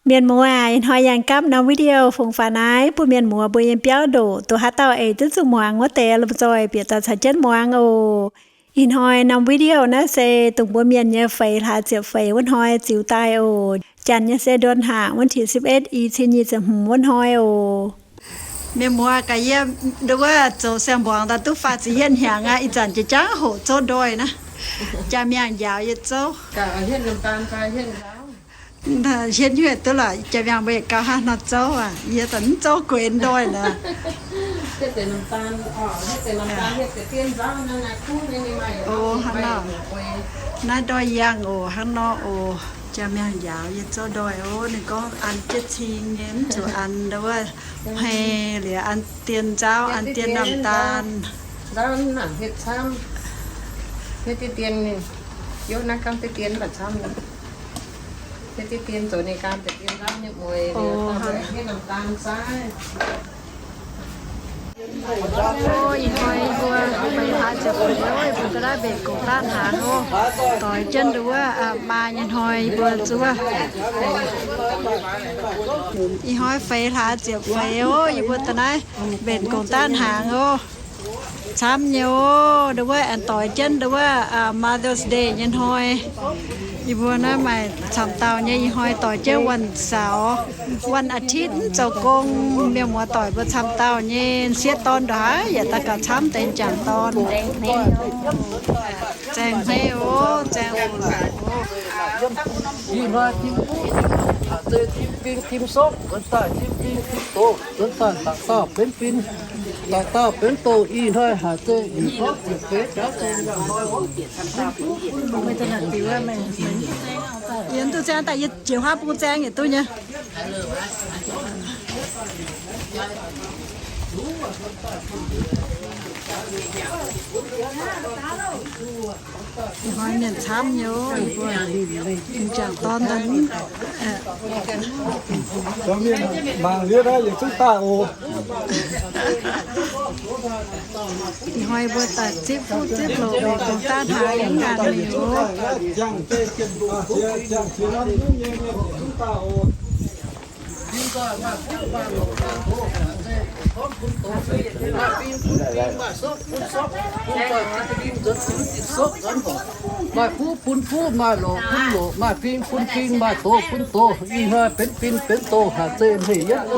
Mienh muoz aac, ih hnoi yangh gapv norm video fungx faaux naaiv bun mienh muoz mbuo yiem biauv ndoqc, duqv haaix dauh eix duqv zuqc muangx wuov deix lomh nzoih bieqc daaih caux jienv muangx oc. Ih hnoi norm video naaiv se dongh mbuo mienh nyei feix hlaax ziepc feix wuov hnoi ziux daaih oc. Janx nyei se เดือนห้า วันที่สิบเอ็ด i cin nyic ziepc hmz wuov hnoi oc. Mienh muoz gaax yie nduov wuov zoux siang-mbuangz daaih duqv faah ziepc yietv hnyangx aqv. Ih zanc jiex jangv hoqc zouv ndoih naaiv. Jaa-miangh njaaux yie zouv. Hietv nyuoqc duqv lorqc, jaa-miangh mbuo yietc gauh hnangv nor zouv aac. Yie daaih mv zouv gueix ndoih naaic. Naaiv ndoih yangh oc, hnangv nor oc. Jaa-miangh njaaux yie zouv ndoih oc. Ninh gorngv an jienv cing nyei, mv zuqc an nduov wuov hmei liuz an dien nzauv, an dien น้ำตาล. Nzauv mv nangc hietv camv. Hietv diqv dien, yov naaiv gaamv diqv dien mv baac camv. Hietv diqv dien zoux ninh gaamv deix dien nzauv nyei mueiz liuz, hietv น้ำตาล saaiv. Ih hnoi mbuo feix hlaax ziepc feix oc, mbuo ga'naaiv mbenc gong-daanv hnaangx oc. Doix jienv nduov wuov maa nyei hnoi mbuo zuov. Ih hnoi feix hlaax ziepc feix oc, yie mbuo da'naaiv mbenc gong-daanv hnaangx oc. Camv nyei oc, nduov wuov aengx doix jienv nduov wuov Mother's Day nyei hnoi. Yie mbuo naaiv maaih camv dauh nyei, ih hnoi doix jienv วันเสาร์, วันอาทิตย์ mv zoux gong. Mienh muoz doic mbuo camv dauh nyei sieqv dorn ndongc haaix yaac daaih gauh camv deix jangc dorn. Zaeng hmei oc, zaeng oc. Ih hnoi tim buv tim hungh, haaix zeiz tim fin tim sokv, nzuonx daaih tim fin tim doz, nzuonx daaih dauh dauh benx fin, dauh dauh benx doz. Ih hnoi haaix zeiz mv gorngv ziepc feix jaax zong yaac hnoi oc. Yie duqv zaeng daaih, yie jiex huaav bung zaeng yietc duqv nyei. Ih hnoi mienh camv nyei oc, mbuo jangc dorn daaih. Mangc liuz naaiv yietc zungv daaih oc. Ih hnoi mbuo daaih zipv fuqv zipv loc, mbenc gong-daanv hnaangx yiem ngaanc liuz. Maaih fuqv bun fuqv, maaih loc bun loc, maaih fing bun fing, maaih doz bun doz. Ih hnoi benx fin benx doz, haaix zeiz hmei yietv.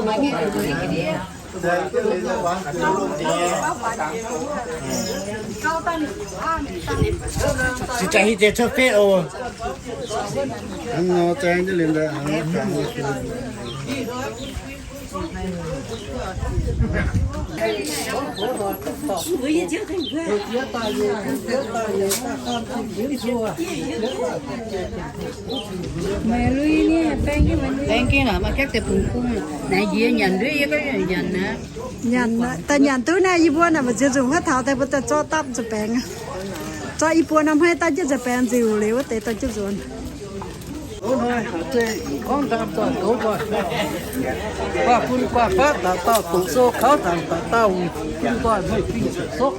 Baeng jienv naaic, maaih gaeqv deix bungx bung naaic, yie nyanc nduov, yie gorngv nyanc naaic. Nyanc, daaih nyanc duqv naaiv, yie mbuo naaic maaih nziex nzunc huotv taux daaih mbuo daaih zorqv dapv nza'baengx. Zorqv i buo norm hmeiv daaih jienv nza'baengx nziuc liuz wuov deix daaih jienv nzuonx. Gorngv ndaam zoih goux nzoih, guaax bun guaax faatv dauh dauh, doqc sou kaux ndaangc dauh dauh, bun nzoih hmeiv fing ziepc sokv.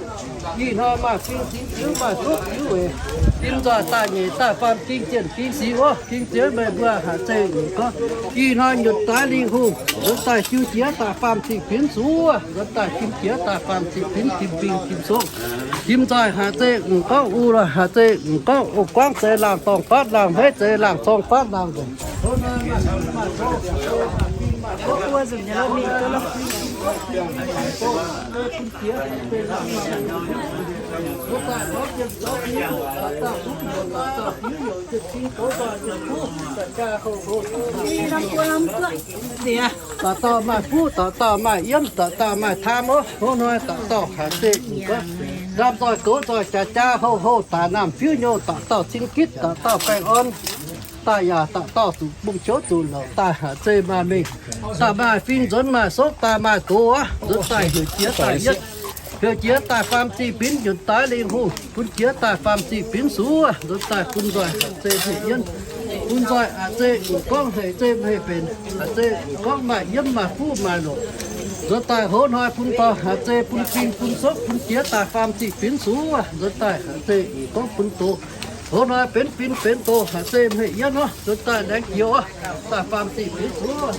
Ih hnoi maaih fing cingx ziux, maaih sokv ziux weic. Fim nzoih daaih nyeic daaih faam fing jienh fing singx wuov, fing ziux meih mbuo haaix zeiz gorngv. Ih hnoi nyutc daaih lingh hungh, nzuonx daaih jiu jiex daaih faam cing binv zuov, nzuonx daaih fim jiex daaih faam cing binv fim fing fim sokv. Fim nzoih haaix zeiz gorngv u lorh, haaix zeiz gorngv o guangv zeix laangh dorngh faatv laangh, hmeiv zeix laangh zorng faatv laangh nzengc. Dauh dauh maaih fuqv, dauh dauh maaih yiemv, dauh dauh maaih taam oc. Hnoi-hnoi dauh dauh haaix zeiz gorngv ndaam nzoih goux nzoih jaax jaax houh houh daaih naamh fiuv nyouh, dauh dauh cing gitv, dauh dauh baengh orn daaih yaac dauh dauh zuqc bung qouv zuqc louc daaih haaix zeiz maaih mengh. Daaih maaih fing nzuonx maaih sokv daaih maaih doz aqv. Nzuonx daaih heuc jiex daaih yietv, heuc jiex daaih faam cing binv nyutc daaih lingh hungh, bun jiex daaih faam cing binv zuov. Nzuonx daaih bun nzoih haaix zeiz hmeiv yienv, bun nzoih haaix zeiz gorngv haaix zeiz hmeiv benx, haaix zeiz gorngv maaih yiemv maaih fuqv maaih loc. Nzuonx daaih hoz hnoi bun dorh haaix zeiz bun fing bun sokv, bun jiex daaih faam cing binv zuov. Nzuonx daaih haaix zeiz gorngv bun doz. Tov naaiv benx fin benx doz, haiz se hmei yiev nor, zuqc daaih laengz jiex oc. Daaih faam diqc benx zuov.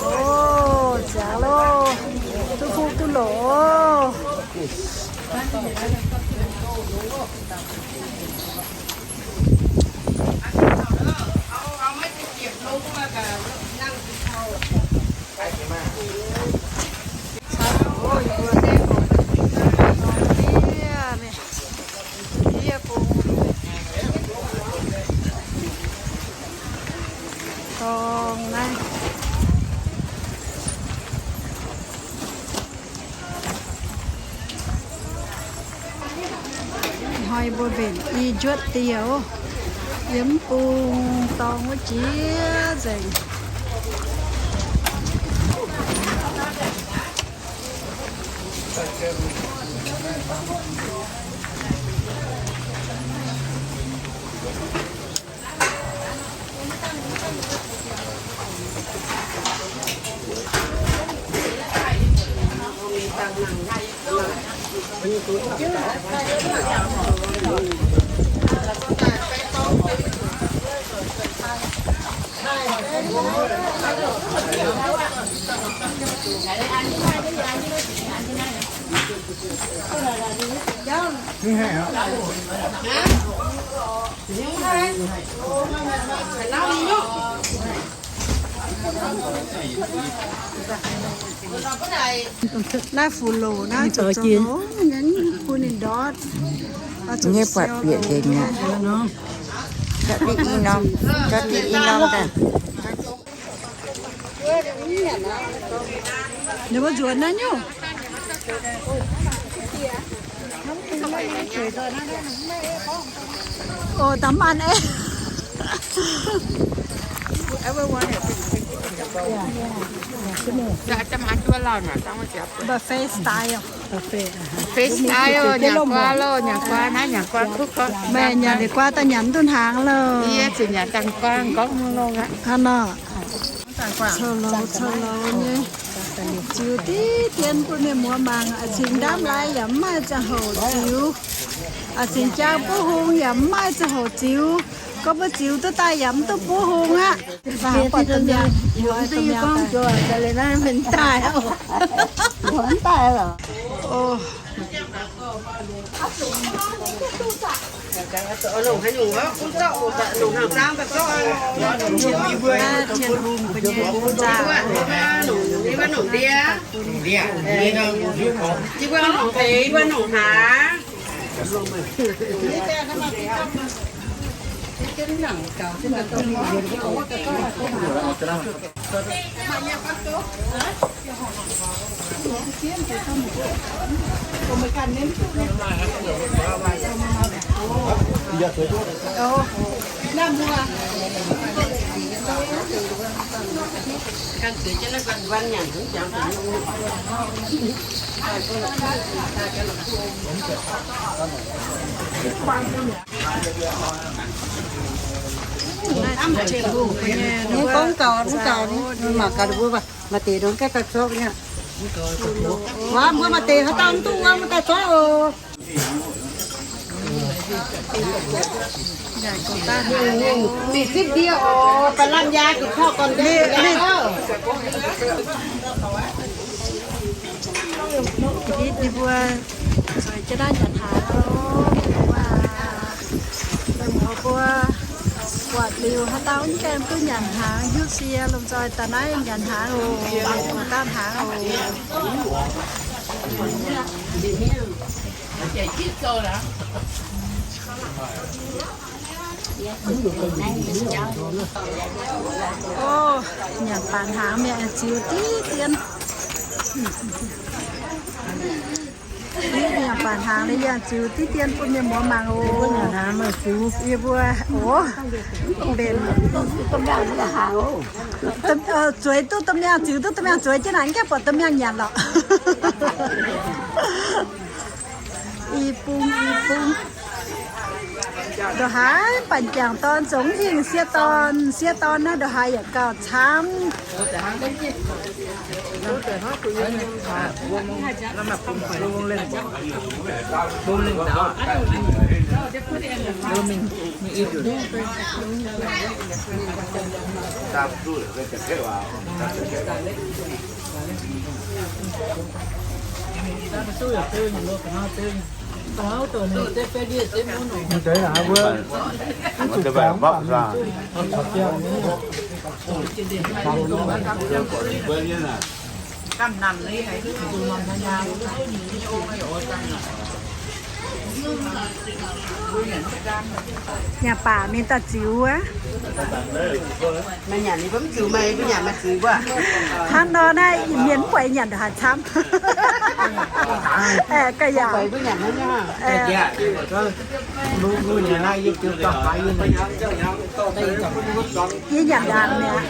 Oc, ziangx loh, duqv fuqv duqv loc oc. Dongh naaiv. Hnoi mbuo mbenc i njuotv dieh oc. Yiem mv bung dorng wuov jiex nzengc. Naaiv fuqv loc naaiv, zoux zoux loc nyei bun ninh ndortv. Nyei buatc bieqc nzengc mi'aqv. Zorqv diqv i norm, zorqv diqv i norm daaih. Ninh mbuo nzuonx naaiv nyungc. Ov, da'maanh aeqv. Buffet style. Buffet style, nyanc guaa loh, nyanc guaa naaiv, nyanc guaa kuv gorngv. Meih nyanc liuz guaa daaih nyanc mv duqv hnaangx loh. Yie zuqc nyanc dangh guaa gorngv mv longx aqv. Hnangv nor. Coux louz, coux louz nyei. Ziux diqv dien bun mienh muoz mangc. A'cingx ndaamv lai yaac mv maaih ziangh hoc ziux. A'cingx jaang buv hung yaac mv maaih ziangh hoc ziux. Gorngv mbuo ziux duqv daaih yaac mv duqv buv hung aqv. Naaiv gorngv gauh, gorngv gauh ni, mangc gaax mbuo maaih deix nor gaengh daaih zorqv nyei. Waac mbuo maaih deix haaix dauh mv duqv wuov, mbuo daaih zorqv oc. Ninh zipv ndie oc, ba'lamh yaa ga'korqv gorn-nqaang. Hitv ninh mbuo zueiz jienv naaiv nyanc hnaangx oc. Mienh muoz mbuo buatc liuz haaix dauh mv gaengh duqv nyanc hnaangx, hiuv sie lomh nzoih daaih naaiv nyanc hnaangx oc, daaih hnaangx oc. Oc, nyanc baac hnaangx mienh ziux diqv dien. Nyanc baac hnaangx nyei yaac ziux diqv dien bun mienh muoz mangc oc. Yie mbuo, oc, mbenc, zueiz duqv domh miangh, ziux duqv domh miangh, zueiz jienv naaic, gaengh buatc domh miangh nyanc lorqc. I bung, i bung. Ndongc haaix banc jangc dorn zungv hingh sieqv dorn, sieqv dorn naaiv ndongc haaix yaac gauh camv. Nyanc baac mingh daaih ziux aqv. Meih nyanc ninh mv ziux, meih mbuo nyanc meih ziux wuov. Hnangv nor naaiv mienh mv buatc nyanc ndongc haaix camv. Aeqv, ga'yaangc. Yie nyanc ndaangc mi'aqv.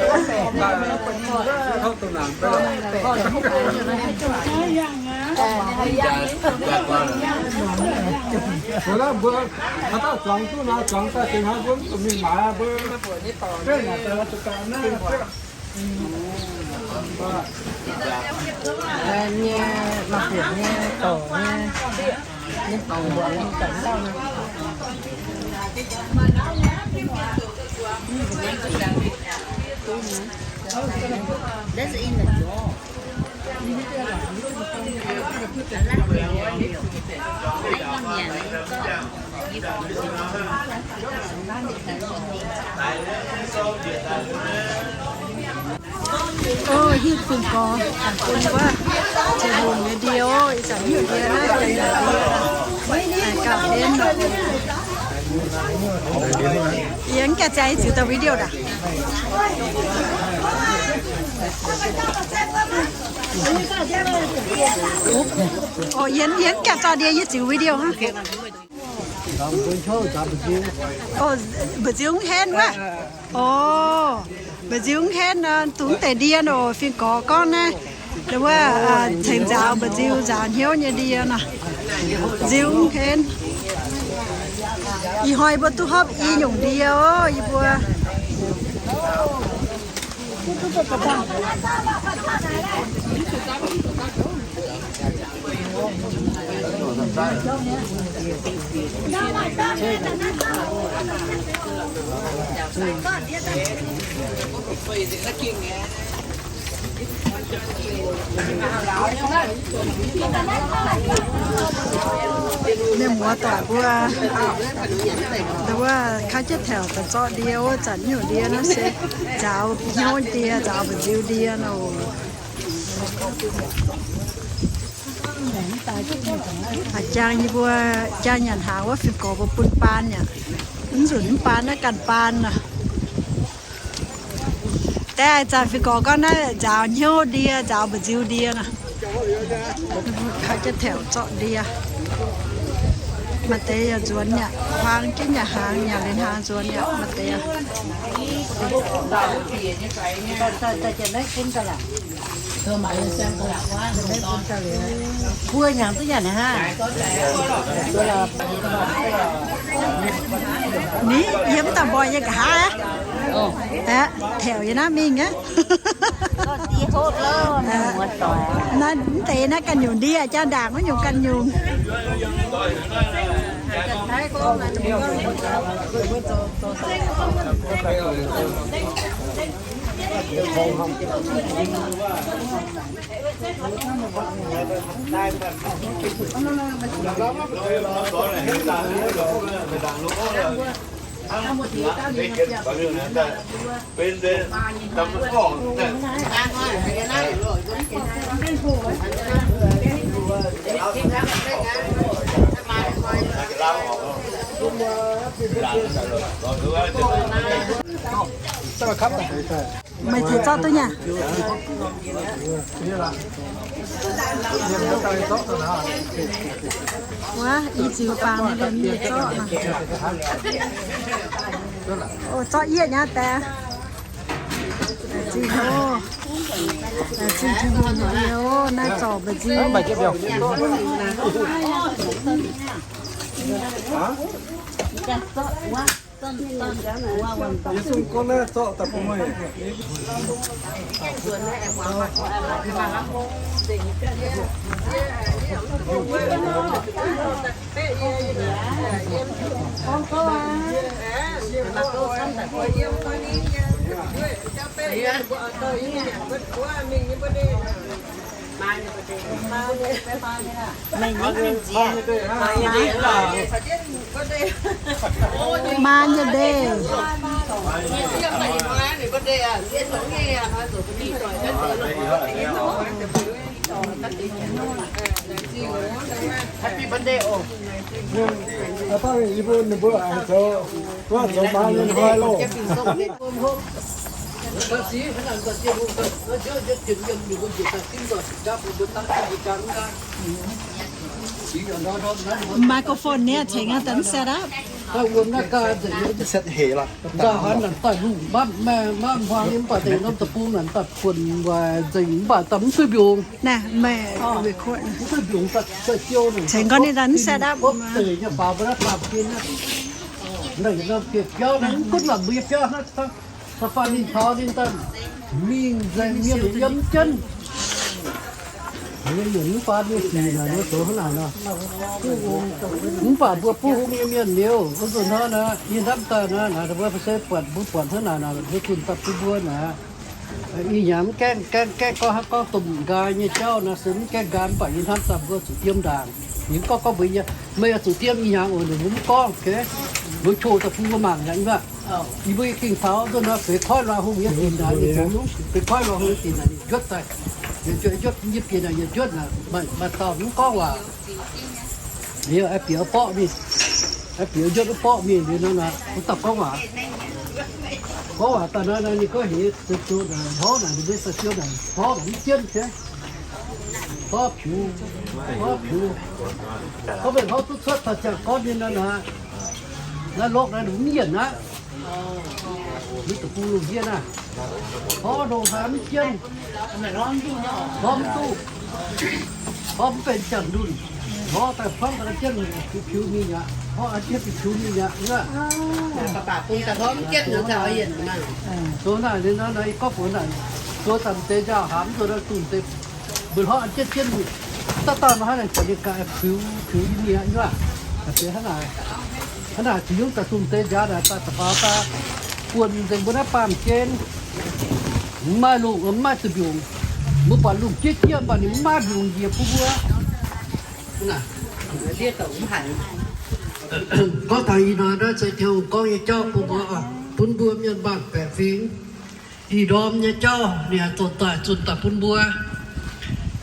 Mbuo naaiv mbuo haaix dauh zuangx duqv nor, zuangx daaih tengx haaix mbuo mv zuqc mingh maaiz mbuo. Nyei, maaih buonc nyei, dorc nyei, nyei dorc mbuoqc nyei ga'ndauh nyei. Ov, hiuv fingx gorx bun wuov, Tin-Hungh nyei ndie ov, ih zanc hiuv ndie naaiv, gauh henv. Yie mv gaengh ziangh yie ziux dauh video daaih. Ov, yie mv gaengh zorqv ndie, yie ziux video hnangv. Ov, mba'nziu mv henv wuov. Ov, mba'nziu mv henv nor, dungx deix ndie nor, fingx gorx gorngv naaiv, wuov, cengx nzaaux mba'nziu, nzaaux hnyouv nyei ndie nor. Nziu mv henv. Ih hnoi yie mbuo duqv hopv i nyungc ndie ov, yie mbuo. Mienh muoz-doic mbuo, wuov, kaav jienv taux daaih zorqv ndie wuov zanc, nyungc ndie naaiv se nzaaux hnyouv ndie, nzaaux mba'nziu ndie nor. A'jang yie mbuo jaa nyanc hnaangx wuov, fingx gorx mbuo bun baan yaac mv nzunc mv baan naaiv ganh baan nor. Deix zanc fingx gorx gorngv naaiv nzaaux hnyouv ndie, nzaaux mba'nziu ndie nor. Kaav jienv taux zorqv ndie. Maaih deix yaac nzuonx yaac huaang jienv yaac hnaangx, yaac liuz hnaangx nzuonx yaac maaih deix. Buo hnyangx duqv nyanc aqv. Ni yiem daaih mbuo nyei nqa'haav aqv. Aeqv, taux yie naaiv mingh aqv. Naaiv mv deix naaiv ganh nyungc ndie, jaa ndaangc wuov nyungc ganh nyungc. Meih tengx zorqv duqv nyei. Wuov, i ziux bangc ninh mbuo zorqv nor. Zorqv yietv nyei deix. Zingh o, zingh Tin-Hungh nyei ndie o, naaiv zorc mba'nziu. Yie zungv gorngv naaiv zorqv daaih bun meih. Meih nix mingh nziex. Maan nyei deix. Happy birthday oc. Ninh, ninh mbuo aengx zoux, mbuo zoux maan nyei hnoi loh. Microphone niaa tengx aqv, daaih set up. Set hec lorqc. Daaih hnangv naaic daaih lungh mbaanh, maiv, maiv huaang nyei mv baac deix norm deic-bung naaic daaih buonc waaic nzengc mv baac daaih mv duih mbiungc. Naaiv meih record. Mv duih mbiungc daaih, daaih jiou naaic. Tengx gorngv ninh daaih mv set up. Deix nyei faaux mbuo naaiv baamh gen naaiv. Naaic norm biauv naaiv mv gunv naaic mbuo nyei biauv hnangv. Da'faanh ninh taux ninh daaih mingh nzengc mienh yiem jienv. Mienh mv baac mienh sic naaic nor zoux hnangv naaic nor. Mv baac mbuo buv hung nyei mienh liuz, wuov nzunc hnoi naaic, yie hnamv daaih naaic, naaic mbuo se buatc, mbuo buatc hnangv naaic naaic, mbuo zunh daaih bun mbuo naaic. Ih hnyangx mv gaengh, gaengh, gaengh gorngv haaix gorngv domh nqaai nyei jauv naaic se mv gaengh nqaai, mv baac yie hnamv daaih mbuo zuqc diem ndaangc. Ninh mv gorngv gorngv mbuox yie, meih oix zuqc diem ih hnyangx oc, ninh mbuo mv gorngv, okay? Mbuo qiuc daaih bun mbuo mangc yaac mv baac. Yie mbuo yie gengh faaux nzunc nor feix koiv luangh hungh nyei dinc naaic, ninh zoux nungv feix koiv luangh hungh nyei dinc naaic, ninh njuotv daaih. Yietc njuotv, njuotv yie bieqc naaic, yietc njuotv naaic, maaih dauh mv gorngv waac. Liuz aengx bieqc borqv mingh, aengx bieqc njuotv wuov borqv mingh liuz nor naaic, wuov dauh gorngv waac. Gorngv waac daaih naaic, naaic ninh gorngv heix za'jiou naaic, hnov naaic, ninh mbuo za'jiou naaic, hnov naaic mv jienv jiex. Hnov piux, hnov piux. Gorngv mbenc hnov duqv cuotv taux ziangh gorn nyei nor naaic, naaiv lokv naaiv ninh mv yienc aqv. Mv deic-bung lungh ndiev naaiv, hnov ndongc haaix mv jienv, hnov mv duqv, hnov mv benx jangx-ndunh, hnov daaih hmuangv daaih jienv piux-piux mingh aqv, hnov jienv piux-piux mingh aqv. Zoux naaic ninh naaiv, naaiv gorngv mbuox naaic, zoux daaih deix nziaaux-haamz, zoux daaih dungh deix mbuo hnov an jienv jienv, dauh dauh nor hnangv naaic, ninh gaax piux-piux nyei mingh aqv. Hnangv naaic, hnangv naaic zuqc yungv daaih dungh deix nziaaux naaic daaih da'faaux daaih buonc nzengc mbuo naaiv baamh gen. Mv maaih lungh, mv maaih zuqc mbiungc. Mbuo buatc lungh jieqv jieqv mv baac ninh mv maaih mbiungc njiec bun mbuo. Gorngv taux ih hnoi naaiv se Tin-Hungh gorngv nyei jauv bun mbuo, bun mbuo mienh maanc baeqc fingx. Ih ndorm nyei jauv ninh haih zoux daaih zunh daaih bun mbuo.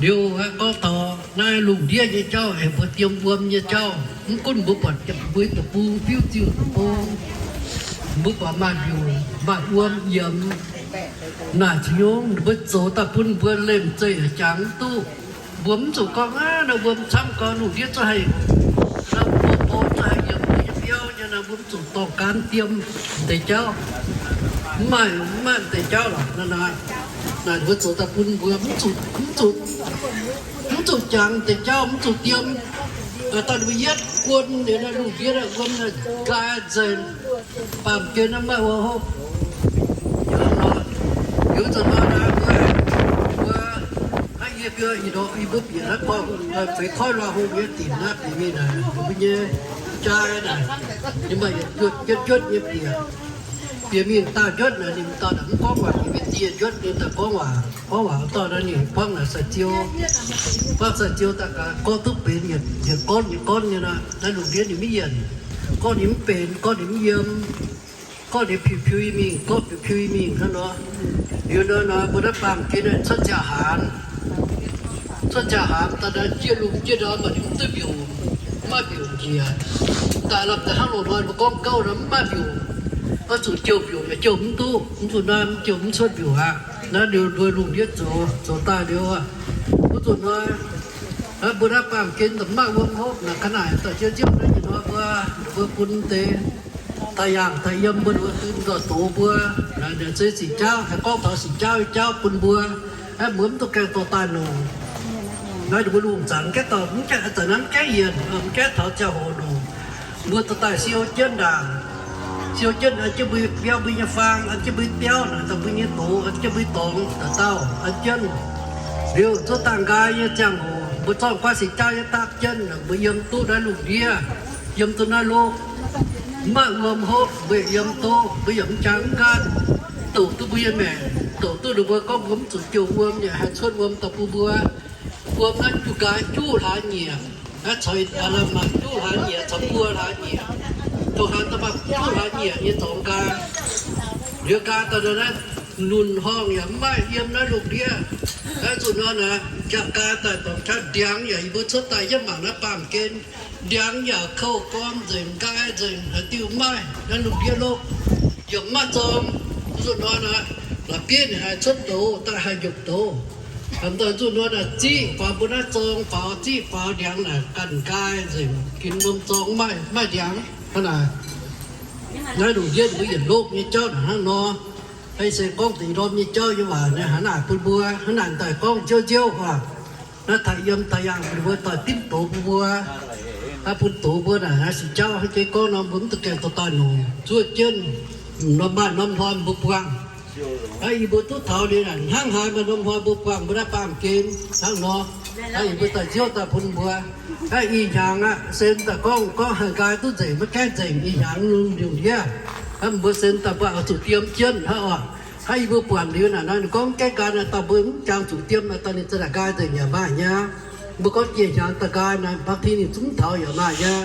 Liuz aeqv, gorngv taux naaiv lungh ndiev nyei jauv aengx mbuo diem wuom nyei jauv, mv gunv mbuo buatc mbuo deic-bung fiuv ziuh deic-bung, mbuo buatc maaih mbiungc maaih wuom yiemx, naaic za'nyungc mbuo zoux daaih bun mbuo lemh zeih jangx mv duqv. Mbuo mv zuqc gorngv aqv, naaiv wuom camv gorngv lungh ndiev zungv haih, naaiv wuom bou zungh haih yiemx mbuo nyei biauv nyei, naaiv mbuo mv zuqc dorngh gaanv diem deix jauv. Mv maaih, mv maaih deix jauv lorqc naaiv. Naaic mbuo zoux daaih bun mbuo mv zuqc, mv zuqc, mv zuqc jangx deix jauv, mv zuqc diem. Daaih ninh mbuo yietv guon liuz naaiv lungh ndiev naaiv wuom naaiv nqaai nzengc, baamh gen naaiv maiv wuom hopv. Liuz zanc nor naaiv mbuo, mbuo hnangv yie mbuo ih ndorm yie mbuo bieqc naaiv gorngv feix koiv luangh hungh nyei dinc naaiv bieqc mingh naaic, mbuo nyei jaa naaic, ninh maaih yietc njuotv yietc njuotv nyei bieqc. Bieqc mingh daaih njuotv naaic, ninh dauh naaic mv gorngv waac, bieqc mingh dieh njuotv ninh daaih gorngv waac. Gorngv waac dauh naaic ninh buangv naaic sai-ziou, buangv sai-ziou daaih gaax gorngv duqv benx yietc gorngv yietc gorngv nyei naaic, naaiv lungh ndiev ninh mv yienc. Gorngv ninh mv benx, gorngv ninh mv yiem, gorngv ninh piu-piu mingh, gorngv piu-piu mingh hnangv nor. Liuz nor naaic mbuo naaiv baamh gen naaic cuotv nziaaux-haanz, cuotv nziaaux-haanz daaih naaic jiex lungh jiex ndorm maaih ninh mv duqv mbiungc, mv maaih mbiungc njiec. Daaih lamh daaih hnangv loz-hnoi mbuo gorngv gouv nor mv maaih mbiungc. Oix zuqc jouh mbiungc yaac jouh mv duqv, mv zuqc naaiv mv jouh mv cuotv mbiungc aqv. Naaiv liuz nduov lungh ndiev zoux, zoux daaih liuz, mv zuqc naaiv, naaiv mbuo naaiv baamh gen daaih mv maaih wuom hopv naaic, ga'naaiv daaih nziouv nziouv naaiv nyei nor mbuo, mbuo bun deix daaih yangh daaih yiem mbuo, mbuo dun nzoih doz mbuo. Naaiv se sic jauv, haih gorngv taux sic jauv nyei jauv bun mbuo. Aeqv, mbuo mv duqv gaengh dorh daaih longc. Naaiv mbuo lungh zaangc gaengh dorh, mv gaengh zanc naaiv mv gaengh yienc, mv gaengh taux ziangh hoc longc. Mbuo dorh daaih siou jienv ndaangc, siou jienv an jienv mbuo biauv mbuo nyei faang, an jienv mbuo biauv naaic daaih mbuo nyei doz, an jienv mbuo dorngx dauh dauh an jienv. Liuz zuov daaih nqaai nyei ziangh hoc mbuo zorqv guaav sic jaauv yiem dapv jienv, mbuo yiem duqv naaiv lungh ndiev, yiem duqv naaiv lov. Mv maaih wuom hopv mbuo yaac yiem duqv, mbuo yaac mv jangx mv nqaatv. Douc duqv mbuo nyei maengc, douc duqv ninh mbuo gorngv mbuo mv zuqc jouh wuom yaac haih cuotv wuom daaih bun mbuo. Wuom naaiv juqv nqaai juqv hlaax nyieqc, naaiv caux aa lamh maac juqv hlaax nyieqc caux buo hlaax nyieqc, dongh hlaax da'maah juqv hlaax nyieqc nyei zorngx nqaai. Liuz nqaai daaih naaiv, lunc horngh yaac mv maaih yiem naaiv lungh ndiev. Naaiv zuqc nor naaic, jaa nqaai daaih dorngx qaqv ndiangx yaac yie mbuo cuotv daaih yietv mangc naaiv baamh gen, ndiangx yaac kouv gorn nzengc, nqaai nzengc, haaix diuh mv maaih naaiv lungh ndiev lov. Yaac mv maaih zorng. Zuqc nor naaic, la'bieiv ninh haih cuotv douz daaih haih njopc douz. Hnamv daaih zuqc nor naaic ziqv faaux mbuo naaiv zorng faaux, ziqv faaux ndiangx naaic ganh nqaai nzengc, ginx norm zorng mv maaih ndiangx hnangv naaic. Naaiv lungh ndiev mbuo yietc lov nyei jauv naaic hnangv nor. Ih se gorngv deix ndorm nyei jauv nyei waac naaic hnangv naaic bun mbuo, hnangv naaic daaih gorngv nziouv nziouv oc. Naaiv taaih yiem taaih yaangh mbuo doic dimv doz bun mbuo, bun doz mbuo naaic, naaiv sic jauv hnangv jiex gorngv nor mbuo mv duqv gaengh dorh daaih nongc zuov jienv. Norm maaih norm hnoi mbuo buangh. Naaiv yie mbuo duqv taux liuz naaic hnangv haaix maaih norm hnoi mbuo buangh mbuo naaiv baamh gen hnangv nor. Naaiv yie mbuo daaih nziouv daaih bun mbuo. Naaiv ih hnyangx aqv, se daaih gorngv, gorngv haih nqaai duqv nzengc maiv gaengh nzengc ih hnyangx lungh ndiev. Naaiv mbuo se daaih mbuo oix zuqc diem jienv hnangv oc. Hnangv yie mbuo buatc liuz naaic nor, ninh gorngv gaengh nqaai naaic daaih mbuo mv jangx zuqc diem naaic daaih ninh za'naaic nqaai nzengc yaac maaih nyei. Mbuo gorngv jiex hnyangx daaih nqaai naaic baav ti ninh zungv taux yaac maaih nyei.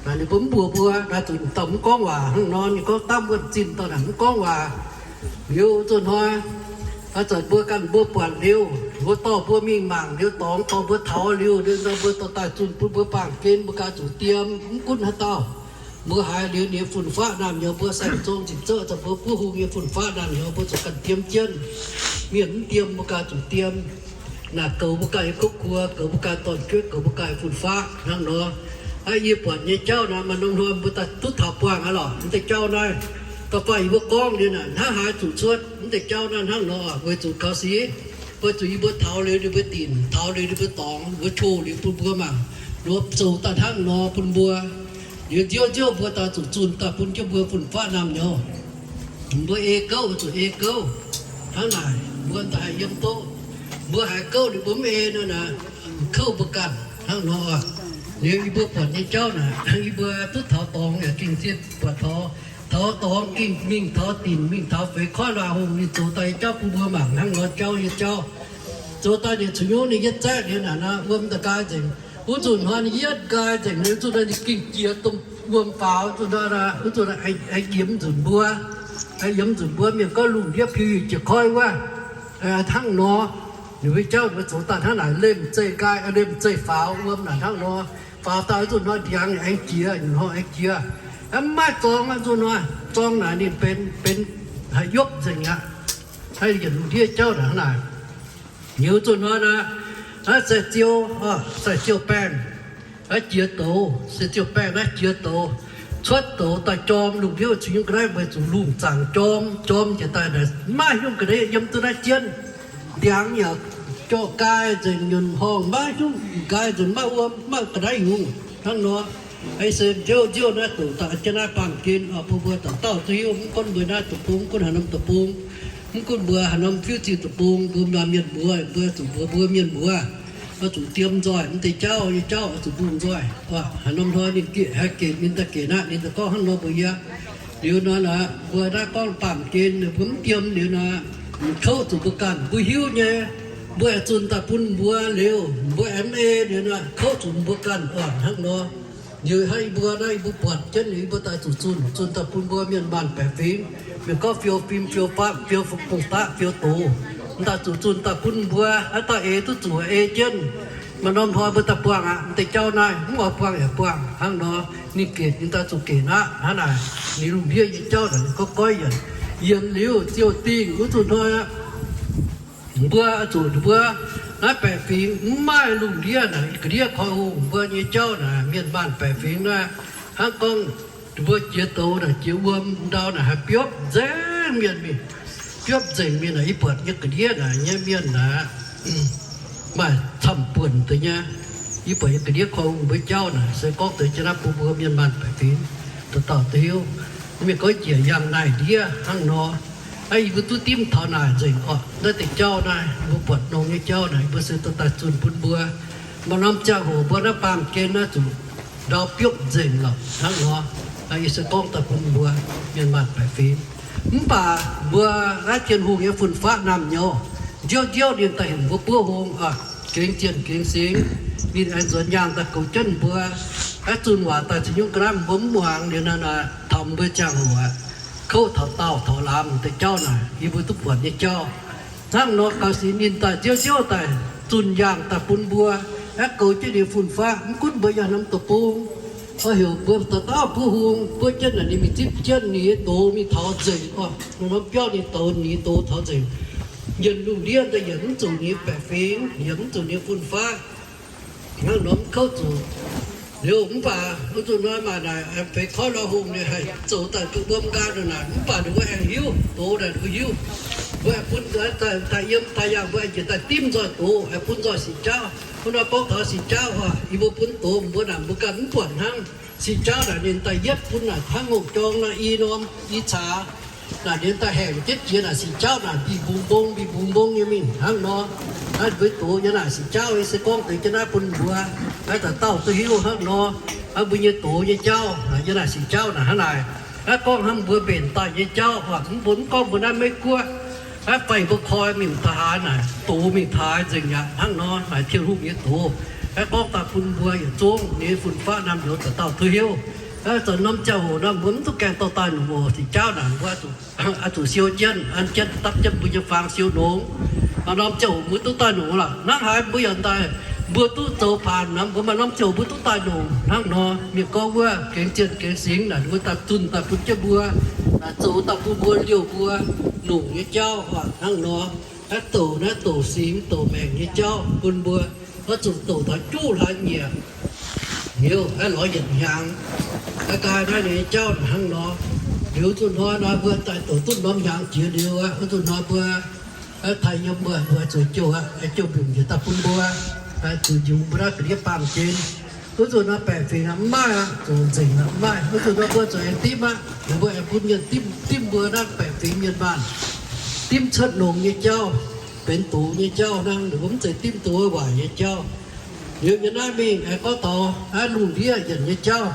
Naaic ninh mbuo mv mbuox mbuo, naaic zuqc dauh mv gorngv waac hnangv nor, ninh gorngv dangv wuonh zinh dauh naaic mv gorngv waac. Liuz zuqc hnoi, zanc mbuo ganh mbuo buatc liuz, mbuo dorh mbuo mingh mangc liuz dorngx dorh mbuo taux liuz, liuz nor mbuo dorh daaih zunh bun mbuo baamh gen mbuo ganh zuqc diem. Mv gunv haaix dauh, mbuo haiz liuz ninh nyei fun-faqv naamh nyouz, mbuo saeng-zong zinh zouv zanc mbuo buov hung nyei fun-faqv naamh nyouz mbuo zuqc ganh diem jienv. Mienh mv diem mbuo ganh zuqc diem. Naaic goux mbuo ganh nyei kuv kuox, goux mbuo ganh dorn-jueiv, goux mbuo ganh fun-faqv hnangv nor. Aa, yie buatc nyei jauv naaic maaih norm hnoi mbuo daaih duqv taux buangh aqv lorqc. Mv deix jauv naaiv, da'faanh yie mbuo gorngv liuz naaic hnangv haaix zuqc cuotv mv deix jauv naaiv hnangv nor, weic zuqc gaux sic, weic zuqc yie mbuo taux liuz ninh mbuo dinc, taux liuz ninh mbuo dorngx, mbuo qouh liuz bun mbuo mangc, nor zoux daaih hnangv nor bun mbuo. Liuz nziouv nziouv mbuo daaih zuqc zunh daaih bun jienv mbuo fun-faqv naamh nyouz. Mbuo ei gouv zuqc ei gouv. Hnangv naaic mbuo daaih haih yiem duqv. Mbuo haiz gouv liuz mbuo mv ei nor naaic, kouv mbuo ganh hnangv nor. Liuz yie mbuo buatc nyei jauv naaic, yie mbuo duqv taux dorngx yaac gengh zieqv buatc taux, taux dorngx gengh mingh taux dinc, mingh taux feix koiv luaaih hungh, ninh zoux daaih nyei jauv bun mbuo mangc hnangv nor jauv nyei jauv. Zoux daaih ninh caux nyungc ninh yietv zaeqv liuz naaic nor, wuom daaih nqaai nzengc. Wuov nzunc hnoi ninh yietv nqaai nzengc liuz, nzunc hnoi ninh gengh jiex domh wuom faaux, nzunc hnoi, wuov nzunc aengx yiem nzunc mbuo, aengx yiem nzunc mbuo mienh gorngv lungh ndiev piu jiex koiv wuov. Hnangv nor, ninh mbuo jauv ninh mbuo zoux daaih hnangv naaic, lemh zeih nqaai, lemh zeih faaux wuom naaic hnangv nor. Faaux daaih wuov nzunc hnoi ndiangx aengx jiex, nzunc hnoi aengx jiex. Mv maaih zorng, nzunc hnoi zorng naaic ninh benx, benx haih yopv nzengc aqv. Naaiv yietc lungh ndiev jauv naaic hnangv naaic. Liuz zuqc hnoi naaic, naaiv sai-ziou, sai-ziou baengh, naaiv jiex douz, sai-ziou baengh naaiv jiex douz, cuotv douz daaih jorm lungh ndiev caux nyungc ga'naaiv weic zuqc lungh zaangc jorm, jorm njiec daaih naaic mv maaih nyungc ga'naaiv yiem duqv naaiv jienv. Ndiangx yaac jorh nqaai nzengc, nyunc horngh maiv nyungc nqaai nzengc, maiv wuom, maiv ga'naaiv nyungc hnangv nor. Aa, se nziouv nziouv naaiv doqc daaih jienv naaiv baamh gen bun mbuo dauh dauh duqv hiuv, mv gunv mbuo naaiv deic-bung, mv gunv haaix norm deic-bung, mv gunv mbuo haaix norm fiuv-zinh deic-bung, mbuo mienh muoz, mbuo zuqc mbuox mbuo mienh muoz, oix zuqc diem nzoih, mv deix jauv nyei jauv oix zuqc mbungh nzoih. Haaix norm hnoi ninh geh, haih geh ninh daaih geh naaiv, ninh daaih gorngv hnangv nor mbuox yie. Liuz nor naaic, mbuo naaiv gorngv baamh gen mbuo mv diem liuz naaic, kouv zuqc mbuo ganh mbuo hiuv nyei, mbuo aengx zunh daaih bun mbuo liuz, mbuo aengx mv ei liuz naaic, kouv zuqc mbuo ganh oc hnangv nor. Liuz hnangv yie mbuo naaiv, yie mbuo buatc jienv liuz, yie mbuo daaih zuqc zunh, zunh daaih bun mbuo mienh maanh baeqc fingx, mienh gorngv fiou fim, fiou faqv, fiou bung-daqv, fiou doz, m'daaih zuqc zunh daaih bun mbuo haaix dauh eix duqv zuqc ei jienv. Maaih norm hnoi mbuo daaih buangh aqv, m'deix jauv naaiv mv oix buangh yaac buangh hnangv nor. Ninh gec ninh daaih zuqc gec aqv hnangv naaic. Ninh lungh ndiev nyei jauv naaic ninh goiv goiv yienc, yienc liuz ziouc dingh wuov zuqc hnoi aqv. Mbuo zuqc mbuo naaiv baeqc fingx mv maaih lungh ndiev naaic, ga'ndiev koi hungh mbuo nyei jauv naaic, mienh maanh baeqc fingx naaiv, hnangv gorngv mbuo jiex douz naaic, jiex wuom ndau naaic haih biopv nzengc mienh mingh, biopv nzengc mienh naaic, yie buatc nyei ga'ndiev naaic nyei mienh naaic, maaih camv-buonc deix nyei. Yie buatc yie ga'ndiev koi hungh mbuo jauv naaic se gorngv deix jienv naaiv bun mbuo mienh maanh baeqc fingx dauh dauh duqv hiuv. Mienh gorngv njiec yangh naaic ndiev hnangv nor. Aa, yie mbuo duqv dimv taux naaic nzengc orqc. Naaiv deix jauv naaiv, yie mbuo buatc nongx nyei jauv naaic, yie mbuo se dorh daaih zunh bun mbuo. Maaih norm ziangh hoc mbuo naaiv baamh gen naaiv zuqc ndau biopv nzengc lorqc hnangv nor. Yie se gorngv daaih bun mbuo mienh maanh baeqc fingx. Mv baac mbuo naaiv Tin-Hungh nyei fun-faqv naamh nyouz, nziouv nziouv ninh daaih heuc mbuo buov hung, gengx zienh gengx singx. Ninh aengx nzuonx nyaanh daaih goux jienv mbuo. Naaiv zunh waac daaih caux nyungc ga'naaiv mbuo mv muangx liuz naaic, taux mbuo ziangh hoc aqv, kouv taux daauh taux lamz deix jauv naaic, yie mbuo duqv buatc nyei jauv. Hnangv nor gaux singx ninh daaih nziouv nziouv daaih zunh yaangh daaih bun mbuo, aeqv, goux jienv ninh fun-faqv. Mv gunv mbuo yangh norm deic-bung, oix heuc mbuo dauh dauh buov hung, buov jienv naaic ninh mingh zipv jienv ninh nyei doz mingh taux nzengc orqc. Norm biauv ninh douz, ninh nyei doz taux nzengc. Yienc lungh ndiev daaih yietc mv zuqc ninh baeqc fingx, yietc mv zuqc ninh fun-faqv. Hnangv nor mv kouv zuqc. Liuz mv baac wuov nzunc hnoi maaih naaic feix koiv lorh hungh ninh haih zoux daaih duqv wuom nqaang nor naaic, mv baac ninh mbuo aengx hiuv, doz naaic ninh mbuo hiuv. Mbuo aengx bun daaih yiem daaih yangh, mbuo aengx njiec daaih dimv nzoih doz, aengx bun nzoih sic jauv. Wuov nor gorngv taux sic jauv oc, yie mbuo bun doz mbuo naaic, mbuo ganh mv buatc hnangv. Sic jauv naaic ninh daaih yietv bun naaic hnangv ngongh jorng naaic i norm i caax. Naaic ninh daaih haengc jienv jiex naaic sic jauv naaic mbic mbungx mbong, mbic mbungx mbong nyei mingh hnangv nor. Naaiv mbuo doz yiem naaic sic jauv, yie se gorngv deix jienv naaiv bun mbuo, naaiv dauh dauh duqv hiuv hnangv nor. Naaiv mbuo nyei doz nyei jauv naaic, yiem naaic sic jauv naaic hnangv naaic. Naaiv gorngv hnangv mbuo mbenc daaih nyei jauv, mv bun mv gorngv mbuo naaiv Meiv Guoqv, naaiv faix mbuo koi mingh taux haaix naaic, doz mingh taux haaix nzengc aqv hnangv nor. Naaic Tin-Hungh nyei doz, naaiv gorngv daaih bun mbuo yietc zungv nyei fun-faqv naamh nyouz dauh dauh duqv hiuv. Zanc norm ziangh hoc naaic mbuo mv duqv gaengh dorh daaih nongc oc. Sic jauv naaic mbuo oix zuqc siou jienv, an jienv dapv jienv mbuo nyei faang siou nongx. Maaih norm ziangh hoc mbuo duqv daaih nongc lorqc. Hnangv haaix mbuo yaac daaih, mbuo duqv zoux paanx naaic, mbuo maaih norm ziangh hoc mbuo duqv daaih nongc hnangv nor. Mienh gorngv wuov gengx zienh gengx singx naaic, ninh mbuo daaih zunh daaih bun jienv mbuo, naaic zoux daaih bun mbuo liouh mbuo nongc nyei jauv hnangv nor. Naaiv douc, naaiv douc singx douc maengc nyei jauv bun mbuo, oix zuqc douc taux juqv hlaax nyieqc hnyouv, aeqv, lorz yietc hnyangx, aeqv, nqaai naaiv nyei jauv naaic hnangv nor. Liuz wuov nzunc hnoi nor mbuo daaih douc duqv norm hnyangx jiex liuz aqv, wuov nzunc hnoi mbuo taaih yiem mbuo, mbuo zueiz jouh aqv, jouh mbiungc njiec daaih bun mbuo zuqc njungx mbuo naaiv ga'ndiev baamh gen. Wuov nzunc nor baeqc fingx aqv, mv maaih aqv, zoux nzengc aqv, mv maaih. Wuov nzunc nor mbuo zuqc aengx dimv aqv, mbuo aengx bun mienh dimv, dimv mbuo naaiv baeqc fingx mienh maanh, dimv cuotv longx nyei jauv, benx doz nyei jauv hnangv. Ninh mbuo mv zeiz dimv doz waaic nyei jauv. Liuz yiem naaiv mingh aengx gorngv taux naaiv lungh ndiev yienc nyei jauv.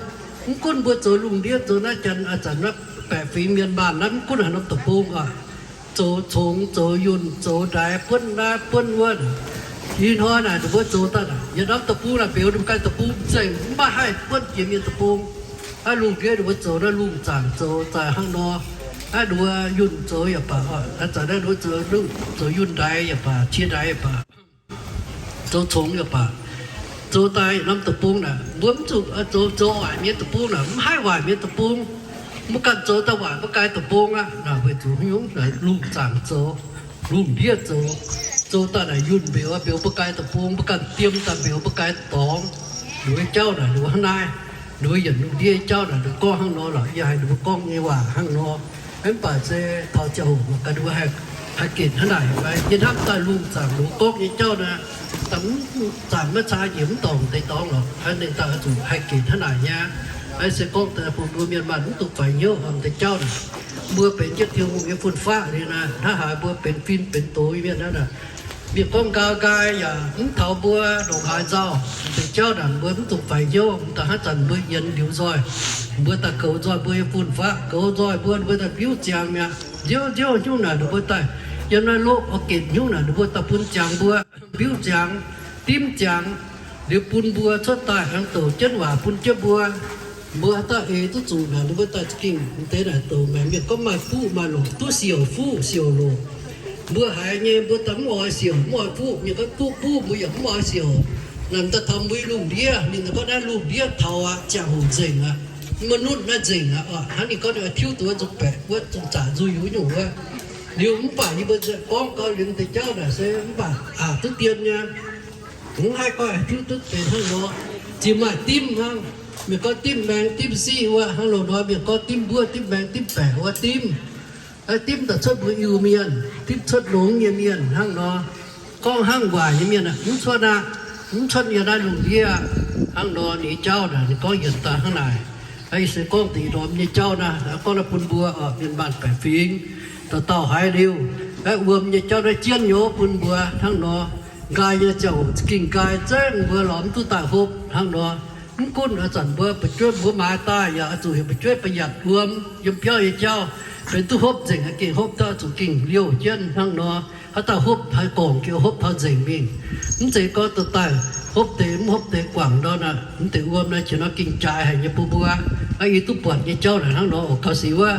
Mv gunv mbuo zoux lungh ndiev, zoux naaiv janx, aa, zanc naaiv baeqc fingx mienh maanh naaiv, mv gunv haaix norm deic-bung aqv, zoux congx, zoux yunh, zoux ndaix, buonv naaiv buonv wuov. Ih hnoi naaic ninh mbuo zoux daaih naaic, yietc norm deic-bung naaic, mbeux ninh mbuo ganh deic-bung nzengc, mv maaih haih buonv jiex mienh deic-bung. Naaiv lungh ndiev ninh mbuo zoux naaiv lungh zaangc zoux daaih hnangv nor. Naaiv ninh mbuo yunh zoux yaac baac, zanc naaiv ninh mbuo zoux, zoux yunh ndaix yaac baac, qiex ndaix yaac baac, zoux congx yaac baac, zoux daaih yietc norm deic-bung naaic, mbuo mv zuqc zoux, zoux waaic mienh deic-bung naaic, mv haih waaic mienh deic-bung. Mbuo ganh zoux daaih waaic mbuo ganh deic-bung aqv. Naaic weic zuqc haaix nyungc? Naaic lungh zaangc zoux, lungh ndiev zoux, zoux daaih naaic yunh mbeux, mbeux mbuo ganh deic-bung, mbuo ganh diem daaih mbeux mbuo ganh dorngx. Ninh mbuo jauv naaic ninh mbuo hnangv naaiv, ninh mbuo yienc lungh ndiev jauv naaic ninh mbuo gorngv hnangv nor lorqc. Yie haiz ninh mbuo gorngv nyei waac hnangv nor. Mv baac se taux ziangh hoc mangc gaax ninh mbuo haih, haih ginc hnangv naaic. Yie hnamv daaih lungh zaangc ninh mbuo gorngv nyei jauv naaic, da'mv zaangc maiv caa njiec mv dorngc deix dorngx lorqc. Ninh daaih oix zuqc haih ginc hnangv naaic nyei. Se gorngv daaih bun mbuo mienh maanh mv dungx faix hnyouv deix jauv naaic. Mbuo benx jienv Tin-Hungh nyei fun-faqv liuz naaic, hnangv haaix mbuo benx fin benx doz nyei mienh hnangv naaic, mienh gorngv nqaai nqaai yaac mv taux mbuo ndongc haaix nzauh. Deix jauv naaic mbuo mv dungx faix hnyouv. Da'hnangv zanc mbuo yienx liuz nzoih, mbuo daaih goux nzoih mbuo nyei fun-faqv, goux nzoih mbuo, mbuo daaih mbiuv ziangx mi'aqv. Nziouv nziouv nyungc naaic ninh mbuo daaih yiem naaiv loqv oix ginc nyungc naaic ninh mbuo daaih bun ziangx mbuo, mbiuv ziangx, dimv ziangx, liuz bun mbuo cuotv daaih aengx douc jienv waac bun jienv mbuo. Mbuo haaix dauh eix duqv zuqc naaic ninh mbuo daaih za'gengh deix naaic douc maengx. Mienh gorngv maaih fuqv maaih loc, duqv siouc fuqv siouc loc. Mbuo haiz nyei mbuo daaih mv oix siouc mv oix fuqv. Mienh gorngv duqv buv mbuo yaac mv oix siouc. Naaic daaih taux mbuo lungh ndiev, ninh daaih gorngv naaiv lungh ndiev taux aqv, ziangh hoc nzengc aqv, maiv nutv naaiv nzengc aqv. Hnangv ninh gorngv ninh oix tiuv duqv zuqc baeqc wuov, zuqc zanc nzuih yuv nyungc wuov. Liuz mv baac yie mbuo gorngv gau liuz deix jauv naaic se mv baac aqc duqv dien nyei. Mv haih gorngv tiuv duqv deix hnangv nor. Zinh maaih dimv hnangv. Mienh gorngv dimv maengx dimv siqv wuov hnangv loz-hnoi mienh gorngv dimv mbuov dimv maengx dimv baeqc wuov dimv. Dimv daaih cuotv mbuo Iu-Mienh, dimv cuotv longx nyei mienh hnangv nor. Gorngv hnangv waaic nyei mienh aeqv, mv cuotv aqv. Mv cuotv yiem naaiv lungh ndiev hnangv nor nyei jauv naaic, ninh gorngv yienc daaih hnangv naaic. Ih se gorngv deix ndorm nyei jauv naaiv, gorngv naaiv bun mbuo oc, mienh maanh baeqc fingx dauh dauh haiz liuz, wuom nyei jauv naaiv jienv nyei bun mbuo hnangv nor. Nqaai nyei ziangh hoc za'gengh nqaai zengv, mbuo lorz mv duqv daaih hopv hnangv nor. Mv gunv ih zanc mbuo fu'jueiv mbuo maaiz daaih yaac oix zuqc heuc fu'jueiv ba'yatc wuom yiem biauv nyei jauv, benx duqv hopv nzengc, gengh hopv duqv zuqc gengh liouh jienv hnangv nor. Haaix dauh hopv haaix gorngv gengh hopv taux nzengc mingh. Mv zeiz gorngv dorh daaih hopv deix mv hopv deix guangc nor naaic, mv deix wuom naaiv qiex nor gengh jaaix haic nyei bun mbuo. Aa, yie duqv buatc nyei jauv naaic hnangv nor oc. Gauh sic wuov,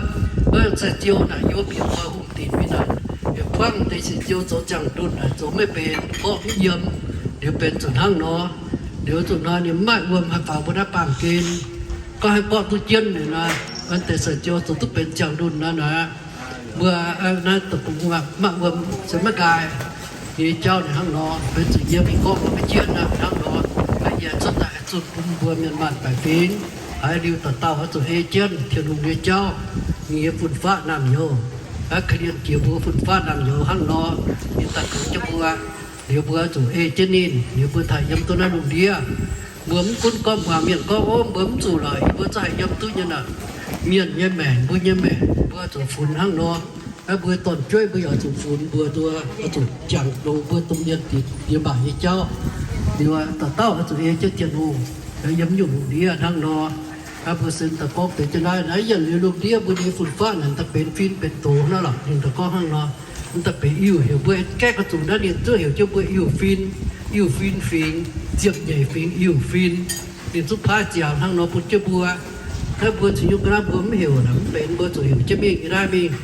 wuov sai-ziou naaic yiem bieqc hungh dinc mingh naaic, yaac buangv deix sai-ziou zoux ziangh ndunh naaic zoux maiv benx, gorqv mv yiem, liuz benx zuqc hnangv nor. Liuz zuqc nor ninh mv maaih wuom haih faaux mbuo naaiv baamh gen. Gorngv haih gorqv duqv jienv liuz naaic, deix sai-ziou zoux duqv benx ziangh ndunh naaic, mbuo naaiv deic-bung maaih wuom se maiv nqaai nyei jauv naaic hnangv nor. Benx zuqc yie mingh gorngv maiv jienv naaic hnangv nor. Yie cuotv daaih zunh bun mbuo mienh maanh baeqc fingx haiz liuz dauh dauh oix zuqc ei jienv Tin-Hungh nyei jauv, ninh nyei fun-faqv naamh nyouz, korv-lienh jiex mbuo fun-faqv naamh nyouz hnangv nor. Ninh daaih kaux jienv mbuo, liuz mbuo zuqc ei jienv ninh, liuz mbuo taaih yiem duqv naaiv lungh ndiev. Mbuo mv gunv gorngv muangx mienh gorngv, ov, mbuo mv zuqc lorqc, mbuo zungv haih yiem duqv nyei naaic. Mienh nyei maengc, mbuo nyei maengc, mbuo zuqc funx hnangv nor. Aa, mbuo dorn-jueiv mbuo yaac zuqc funx, mbuo zuqc, zuqc jangx longx mbuo domh mienh diex maac nyei jauv. Liuz dauh dauh oix zuqc ei jienv Tin-Hungh yiem nyungc lungh ndiev hnangv nor. Aa, mbuo se daaih gorngv deix jienv naaiv, naaiv yienc liuz lungh ndiev mbuo nyei fun-faqv naaic daaih benx fin benx doz naaiv lorqc. Ninh daaih gorngv hnangv nor, daaih benx iu-heuc mbuo gaeqv ga'zuqc naaiv, ninh zungv heuc jienv mbuo iu-fin, iu-fin fingx, ziepc nyeic fingx iu-fin. Ninh zungv paaiv ziangx hnangv nor bun jienv mbuo. Naaiv mbuo cingx nyungc ga'naaiv mbuo mv heuc naaic mv benx, mbuo zuqc heuc jienv mingh nyei naaiv mingh.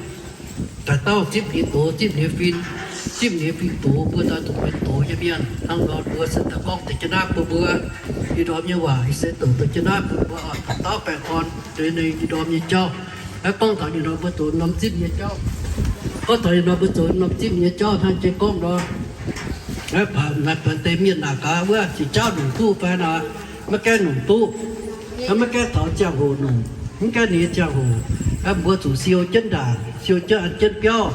Daaih dauh zipv ninh doz, zipv ninh fin, zipv ninh fin doz, mbuo daaih zuqc benx doz nyei mienh hnangv nor. Mbuo se daaih gorngv deix jienv naaiv bun mbuo. Ih ndorm nyei waac ih se douc deix jienv naaiv bun mbuo oc. Daaih dauh baengh orn deix ninh ih ndorm nyei jauv. Aa, gorngv taux ninh nor mbuo zoux norm zipv nyei jauv. Gorngv taux ninh nor mbuo zoux norm zipv nyei jauv hnangv jiex gorngv nor, naaiv deix mienh naaic gaax wuov, jiex jauv nungc duqv fai naaic, maiv gaengh nungc duqv, maiv gaengh taux ziangh hoc nungc, mv gaengh ninh nyei ziangh hoc. Mbuo zuqc siou jienv ndaangc, siou jienv an jienv biauv.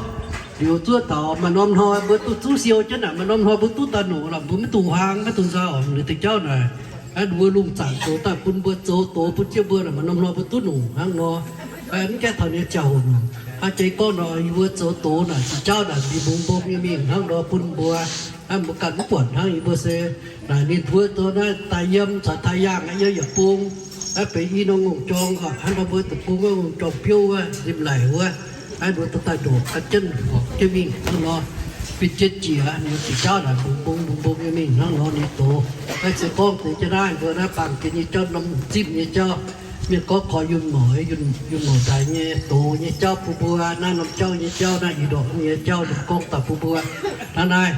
Liuz zuov taux maaih norm hnoi mbuo duqv zuqc siou jienv naaic, maaih norm hnoi mbuo duqv daaih nungc lorqc, mbuo maiv dungx huaang maiv dungx nzauh. Liuz deix jauv naaic, mbuo lungh zaangc zoux daaih bun mbuo zoux doz bun jienv mbuo naaic, maaih norm hnoi mbuo duqv nungc hnangv nor. Mv gaengh taux ninh nyei ziangh hoc nungc. Hnangv jiex gorngv nor, yie mbuo zoux doz naaic, jiex jauv naaic mbic mbong mbong nyei mingh hnangv nor bun mbuo. Mbuo ganh mv buatc hnangv. Yie mbuo se naaic ninh mbuo zoux naaiv daaih yiem caux taaih yaangh yiem yietc bung, naaiv benx i norm ngongh-jorng oc. Hnangv nor mbuo deic-bung wuov ngongh-jorng biouv wuov, nzipc laic wuov, naaiv mbuo daaih ndoqc gan jienv horpc jienv mingh hnangv nor. Bun jienv jiex ninh mbuo jiex jauv naaic mbong mbong mbong mbong nyei mingh hnangv nor ninh doz. Naaiv se gorngv deix jienv naaiv mbuo naaiv baamh gen nyei jauv, norm zipv nyei jauv. Mienh gorngv koi yunh mouz, yunh mouz daaih nyei doz nyei jauv bun mbuo. Naaiv norm jauv nyei jauv, naaiv ih ndorm nyei jauv ninh gorngv daaih bun mbuo. Hnangv naaiv,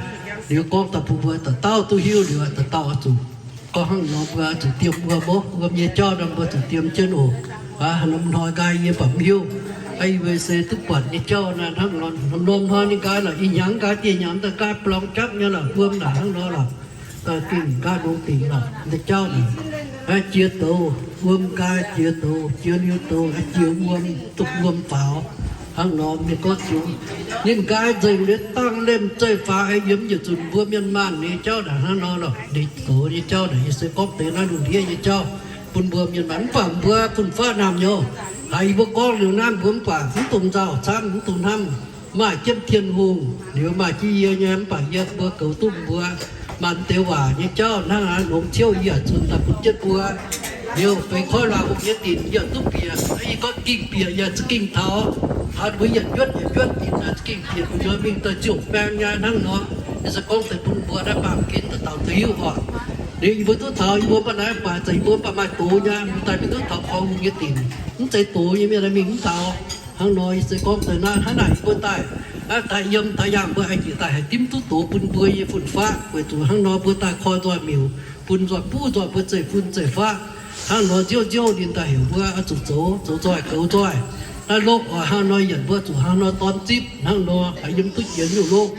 liuz gorngv daaih bun mbuo dauh dauh duqv hiuv liuz, dauh dauh oix zuqc gorngv hnangv nor mbuo zuqc diem wuom, wuom nyei jauv nor mbuo zuqc diem jienv oc. Norm hnoi nqaai yie baac mv hiuv. Yie mbuo se duqv buatc nyei jauv naaiv hnangv nor, norm hnoi ninh nqaai lorqc, ih hnyangx nqaai dieh hnyangx daaih nqaai blorng japv nyei lorqc, wuom naaic hnangv nor lorqc. Daaih gengh nqaai longx dingc lorqc, deix jauv naaic. Jiex douz, wuom nqaai jiex douz, jiex liuz douz, jiex wuom, duqv wuom faaux. Hnangv nor mienh gorngv ziux, ninh nqaai nzengc liuz dangh lemh zeih faaux, yiem yietc zunc mbuo mienh maanh nyei jauv naaic hnangv nor lorqc. Ninh douz nyei jauv naaic yie se gorngv deix naaiv lungh ndiev nyei jauv bun mbuo mienh maanh. Mv baac mbuo fun-faqv naamh nyouz, haiz yie mbuo gorngv liuz naaiv mbuo mv baac mv dungx nzauh camv, mv dungx hnamv. Maaih jienv Tin-Hungh liuz maaih jienv yie nyei, mv baac yie mbuo goux duqv mbuo maanh deix waac nyei jauv hnangv naaiv longx ciouv yie yaac zunh daaih bun jienv mbuo. Liuz feix koiv luangh hungh nyei dinc yie duqv bieqc, yie gorngv ging bieqc yaac za'gengh taux. Taux mbuo yietc njuotv yietc njuotv dinc naaic za'gengh bieqc gu'nyuoz mingh daaih ziouc baeng nyei hnangv nor. Yie se gorngv deix bun mbuo naaiv baamh gen dauh dauh duqv hiuv oc. Liuz yie mbuo duqv taux, yie mbuo mv baac naaiv baac za'gengh yie mbuo mv baac maaih doz nyei, mv daaih mingh duqv taux korv hungh nyei dinc, mv zeiz doz nyei mienh mingh mv taux. Hnangv nor yie se gorngv deix naaiv hnangv naaic yie mbuo daaih, daaih yiem daaih yangh mbuo aengx jiex daaih haih dimv duqv doz bun mbuo nyei fun-faqv, weic zuqc hnangv nor mbuo daaih koi nzoih miuc bun nzoih buv nzoih mbuo zeiv-fun zeiv-faqv. Hnangv nor nziouv nziouv ninh daaih heuc mbuo oix zuqc zoux, zoux nzoih goux nzoih. Naaiv lorqc oix hnangv nor yienc mbuo zuqc hnangv nor dorn zipv hnangv nor haih yiem duqv jiex nyungc lorqc.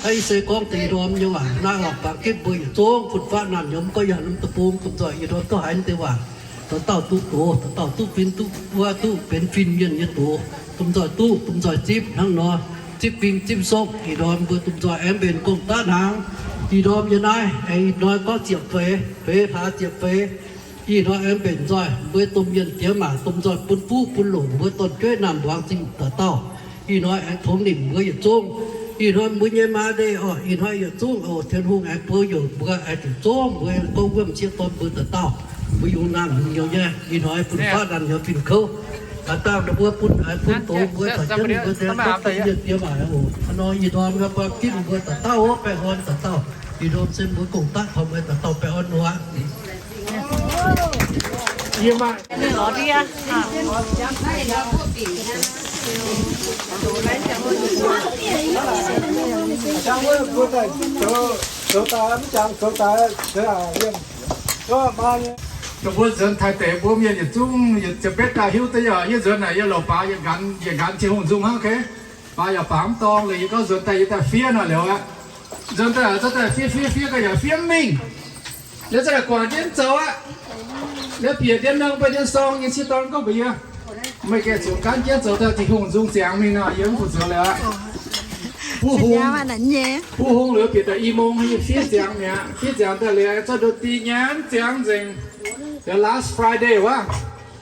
Aa, yie se gorngv deix ndorm nyei waac naaiv oc, bangc jienv mbuo yietc zungv fun-faqv naamh nyouz mv gorngv yangh norm deic-bung, domh nzoih yie ndorm duqv haiz mv deix waac, dauh dauh duqv doz, dauh dauh duqv fin, duqv wuov duqv benx fin-mienh nyei doz, domh nzoih duqv, domh nzoih zipv hnangv nor, zipv fing zipv sokv. Ih ndorm mbuo domh nzoih aengx mbenc gong-daqv hnaangx, Ih ndorm yiem naaiv aengx ih hnoi gorngv ziepc feix, feix hlaax ziepc feix. Ih hnoi aengx mbenc nzoih mbuo domh mienh diex maac domh nzoih bun fuqv bun longc mbuo dorn-jueiv naamh mbuangz zingh dauh dauh. Ih hnoi aengx tongx nimc mbuo yietc zungv. Ih hnoi mbuo nyei Mother's Day oc, ih hnoi yietc zungv oc, Tin-Hungh aengx buoz-youz mbuo, aengx zuqc zungv mbuo gorngv wuom sieqv dorn mbuo dauh dauh, mbuo yungz naamh hnyouv nyei. Ih hnoi bun faatv naamh hnyouv fin-kouv. Aa, dangh ninh mbuo bun, bun doz mbuo caux jienv mbuo deix gorngv domh mienh diex maac oc. Hnangv nor ih hnoi mbuo baamh ginv mbuo dauh dauh, baengh orn dauh dauh. Ih hnoi se mbuo gong-daqv taux mbuo dauh dauh baengh orn nor aqv. Dongh mbuo nzuonx taaih deix mbuo mienh yietc zungv yietc ziepc betv daaih hiuv duqv yaac yie nzuonx naaic yie louc baaix yietc nqanx, yietc nqanx Tin-Hungh nzung hnangv, oc. Baaix yaac baac mv dorng, liuz yie gorngv nzuonx daaih yie daaih fiev nor liuz aqv. Nzuonx daaih za'gengh fiev fiev fiev gau yaac fiev mv mingh. Liuz za'gengh guangc jienv zoux aqv. Liuz bieqc ndien nongh beiv ndien sorng nyei sieqv dorn gorngv mbuox yie, meih gengh zuqc gaanv jienv zoux daaih Tin-Hungh nzung ziangx mingh nor, yie mv fu'zoux liuz aqv. Buv hung, buv hung liuz bieqc daaih i mong, yie fiev ziangx mi'aqv. Fiev ziangx daaih liuz zorqv ndon-di nyanc ziangx nzengc. Liuz last Friday wuov,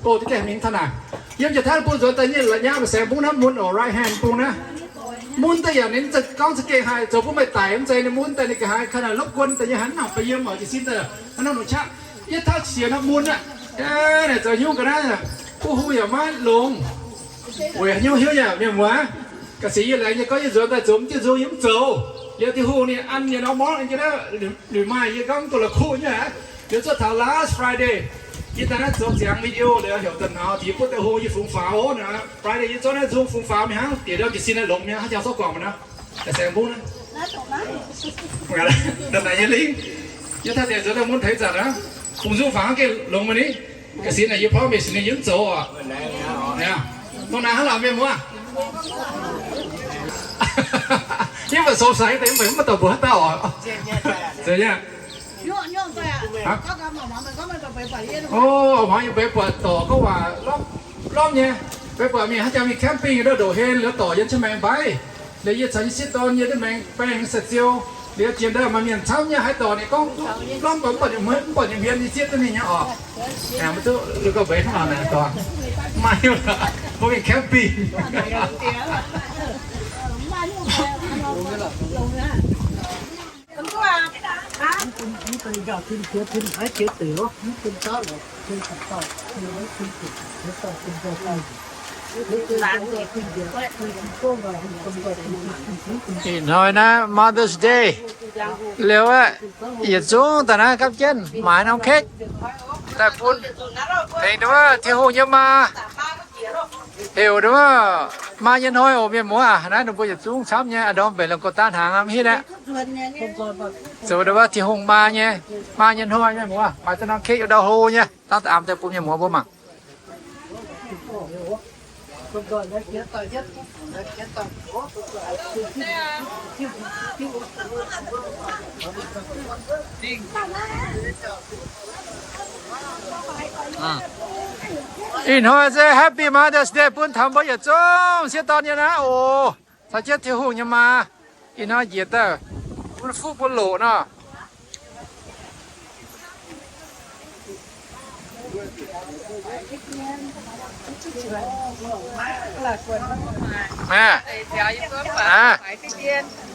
o, deix mingh taux naaic, yiem jiex taiv bung nzuonx daaih nyei la'nyauv saeng-mbungv naaiv mun oc, right hand bung naaiv. Mun daaih yaac ninh gorngv za'gengh haih zoux bun meih daic, mv zeiz ninh mun daaih ninh ga'haaix ka'naaiv lopv guon daaih nyei hnangv nor, ba'yiem oc, jiez sin daaih hnangv nor nongc qaqv. Yie tauv qiex hnangv mun aqv. Naaiv zoux hnyouv ga'naaiv, buv hung yaac maiv longx. Weic hnyouv hiuv yaac mienh muoz, ga'sic yie laengz nyei gorngv yie nzuonx daaih zoux mv jienv nzung yie mv zoux. Liuz Tin-Hungh ninh an yie norm morngv jienv naaiv liuz maaih yie gorngv duqv la'kuqv nyei aqv. Liuz zuov taux last Friday, yie daaih naaiv zoux ziangx video liuz heuc da'nauz diex butv da'hung yie fungx faaux naaic. Friday yie zorqv naaiv nzung fungx faaux mingh hnangv, diex ndau jiez sin naaiv longx mingh hnangv, haaix jangx zorqv guangc mv naaiv. Saeng-mbungv naaiv, da'naaiv nyei lingv, yie taux diex nzuonx daaih mun teix zanc aqv, fungx nzung faaux hnangv gengh longx mingh ni. Ga'sic naaic yie promise ninh yie mv zoux oc. Dongh naaiv hnangv lorqc mienh muoz. Yie mv baac sou sai deix mv baac mv dorh mbuox haaix dauh oc. Zeiz nyei. O, hmuangx yie mbeix buatc dorc gorngv waac lormh nyei, mbeix buatc mingh haaix jangx mingh camping ndouh hlen liuz dorc yiem jienv maengx mbaiv. Liuz yie caux yie sieqv dorn yiem jienv maengx baengh sai-ziou. Liuz jiex ndaaih maaih mienh camv nyei haaix dorc ninh gorngv lormh mv baac mv buatc nyei hmien yie zieqv duqv ninh nyei oc. Maiv duqv liuz gauh mbeix hnangv naaic dorc. Maaih hiuv, mbuo mingh camping. Ih hnoi naaiv Mother's Day liuz aeqv, yietc zungv daaih naaiv gapv jienv maaiz norm cake daaih bun tengx wuov Tin-Hungh nyei maa, heuc wuov maa nyei hnoi oc mienh muoz aac. Naaiv ninh mbuo yietc zungv camv nyei, a'ndorm mbenc longc gox daan hnaangx lamh hitv aeqv. Zoux wuov Tin-Hungh maa nyei, maa nyei hnoi mienh muoz, maaiz daaih norm cake yietc ndau hlo nyei, dangh da'aamx daaih bun mienh muoz mbuo mangc. Ih hnoi se Happy Mother's Day bun taux mbuo yietc zungv sieqv dorn nyei naaiv oc. Caux jienv Tin-Hungh nyei maa, ih hnoi njiec daaih bun fuqv bun loqc nor.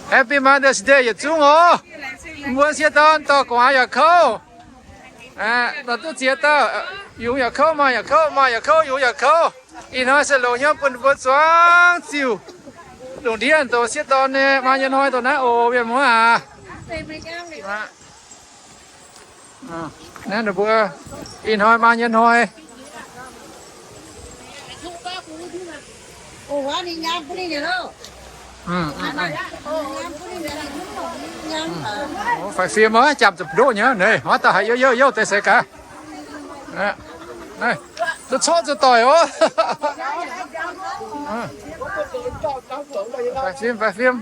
Happy Mother's Day yietc zungv oc. Mbuo sieqv dorn dorh gu'nguaaz yaac kouv, dorh duqv ziex dauh, yungz yaac kouv, maaih yaac kouv, maaih yaac kouv, yungz yaac kouv. Ih hnoi se longc hnyouv bun mbuo zuangx ziuh lungh ndiev dongh sieqv dorn nyei maa nyei hnoi dongh naaiv oc, mienh muoz aac. Naaiv ninh mbuo ih hnoi maa nyei hnoi. Faix fim aqv, jangx zuqc ndoqv nyei. Naaiv, haaix dauh haiz youh youh youh deix se gaax. Duqv corc zuqc doic oc. Faix fim, faix fim.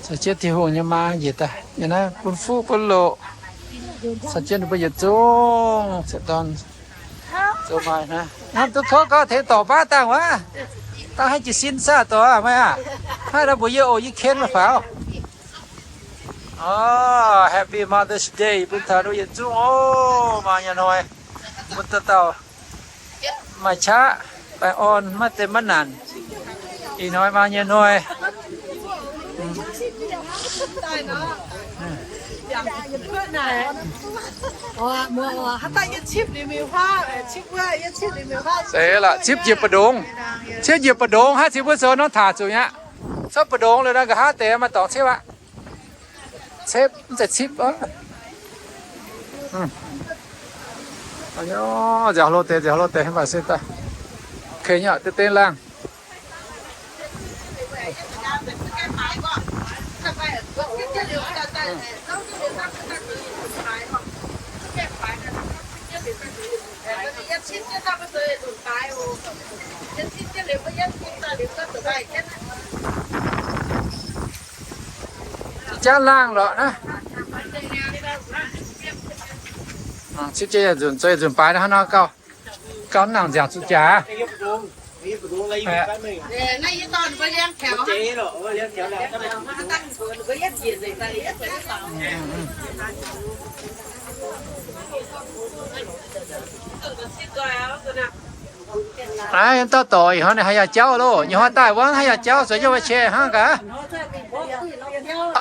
Caux jienv Tin-Hungh nyei maa njiec daaih, yie naaiv bun fuqv bun loqc. Caux jienv ninh mbuo yietc zungv cieqv dorn zoux maaih naaiv. Hnamv duqv tov gorngv tengx dorc baav dangh wuov. Dangh haiz jiez sin saah dorc aac, meih aah? Hnangv naaiv mbuox yie oc, yie ken meih faaux. Orv, Happy Mother's Day bun taux ninh mbuo yietc zungv oc, maa nyei hnoi. Bun dauh dauh maaih qaqv baengh orn, maiv deix maiv naanc. Ih hnoi maa nyei hnoi. Zeiz lorqc, cipv njiec mbu'ndongx. Cipv njiec mbu'ndongx hnangv, cipv mbuo zoux norm taac zuqc nyei aqv. Cipv mbu'ndongx liuz nor, nqa'haav deix maaih dorngx cipv aqv. Cipv, mv zeiz cipv. Nziaauc hlo deix, nziaauc hlo deix, mv baac se daaih. Okay, nyei deix deix laangh. Jaav laangh lorqc naaiv. Cipv jienv nzunc, zoux nzunc baaix hnangv nor gauh, gauh nangc nziaauc zuqc jaax. Aav, dauh dorc ih hnoi ninh haaix yaac jauv loh, nyei hnoi daaih wuov haaix yaac jauv, zueiz jienv wai qe hnangv gaax.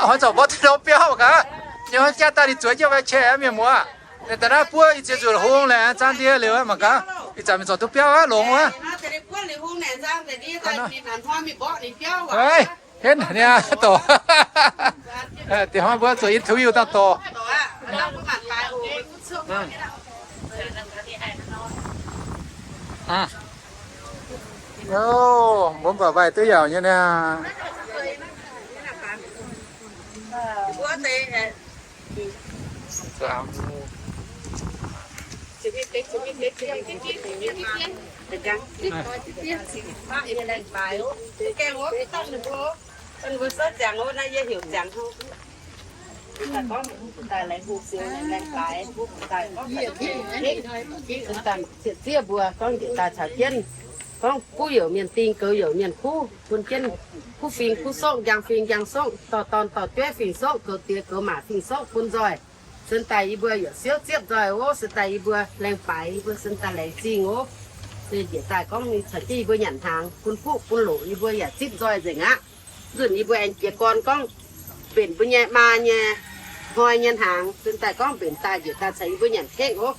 Hnoi zorc mborqv duqv biauv gaax, nyei hnoi jaav daaih ninh zueiz jienv wai qe mienh muoz. Ninh daaih naaiv buov ih ziex nzunc hung laeh, zaang ndie liuz mangc gaax, ih zanc mingh zorc duqv biauv aqv, longx wuov. Henv niaa dorc. Diex hnoi mbuo zuqc interview dangh dorc. Mbuo mv baac mbaih duqv yaauc nyei niaa. Zieqv mbuo gorngv njiec daaih caux jienv, gorngv kuv youc mienh ding, goux youc mienh kuv, bun jienv kuv fingx kuv sorqv, njang fingx njang sorqv, dorh dorn dorh jueiv fingx sorqv, goux diex goux maac fingx sorqv bun nzoih. Sen daaih yie mbuo yaac siouv zipv nzoih oc. Sen daaih yie mbuo laengz baaix, yie mbuo sen daaih laengz zingh oc. Se njiec daaih gorngv mingh caux jienv yie mbuo nyanc hnaangx, bun fuqv bun loqc, yie mbuo yaac zipv nzoih nzengc aqv. Nzunc yie mbuo aengx jiez gorn gorngv mbenc mbuo nyei maa nyei hnoi nyei hnaangx, sen daaih gorngv mbenc daaih njiec daaih caux yie mbuo nyanc kekv oc.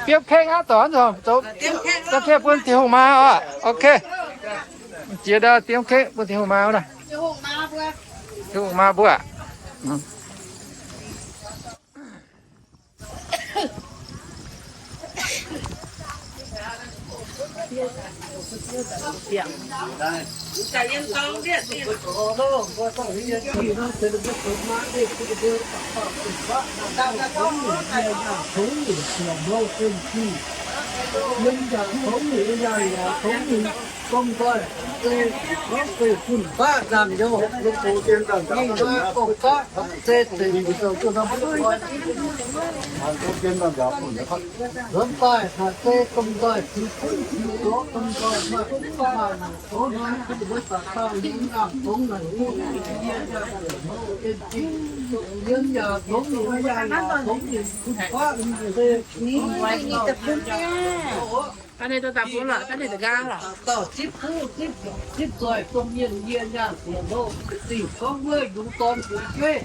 Biopv kekv aqv, dorc, zoux biopv kekv bun Tin-Hungh maa oc. Ok. Jiex ndau biopv kekv bun Tin-Hungh maa oc. Tin-Hungh maa mbuo. Dauh zipv fuqv zipv nzoih domh mienh yie nyaanh diex ndoqv, zingh gorngv wuov yungz dorn yungz jueiv.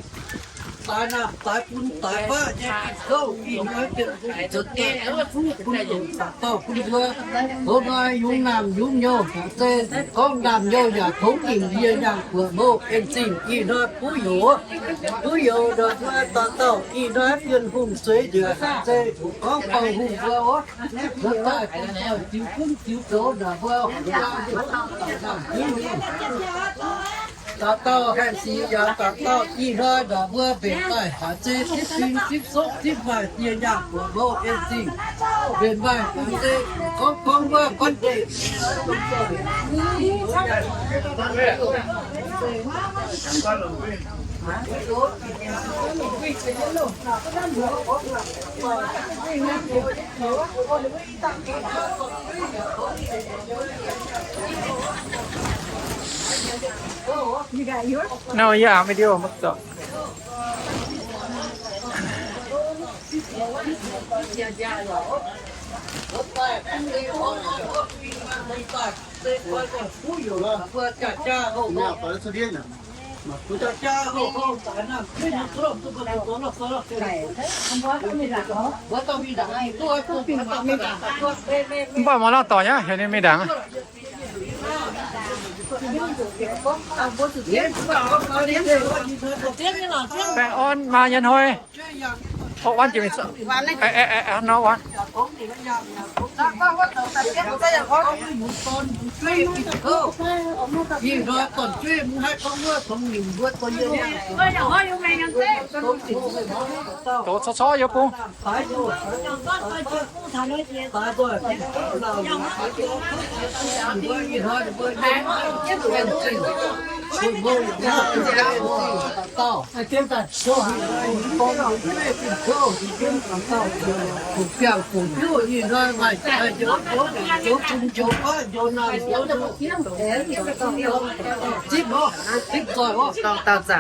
daaix naamh daaix bun daaix baqv nyei gouv, ih hnoi bienh hungh zuotc daaih bun fuqv bun longc dauh dauh bun mbuo. Hoz hnoi yungz naamh yungz nyouh, haaix zeiz gorngv naamh nyouh yaac tongx nimc yie yangh buoqc mouh en zingh. Ih hnoi buv youz, buv youz ndongc mbuo dauh dauh ih hnoi bienh hungh zueiz njiec, haaix zeiz gorngv bauh hungh mbuo oc. Mbuo daaih bun daaih ziux gunv ziux goux ndongc mbuo hungh dauh dauh haengh sic yaac dauh dauh ih hnoi ndongc mbuo mbenc maaih haaix zeiz zipv fing zipv sopv zipv maaih yie yangh buoqc mouh en zingh. Mbenc maaih haaix zeiz gorngv gorngv wuov buonv ndeic. No, yeah, video must stop. Mv baac mangc lorh doic nyei, heuc ninh mingh ndaangc. Baengh orn maa nyei hnoi. Orv, orn jiex mingh. Nor orn. Doz corc corc yie bung. Dauh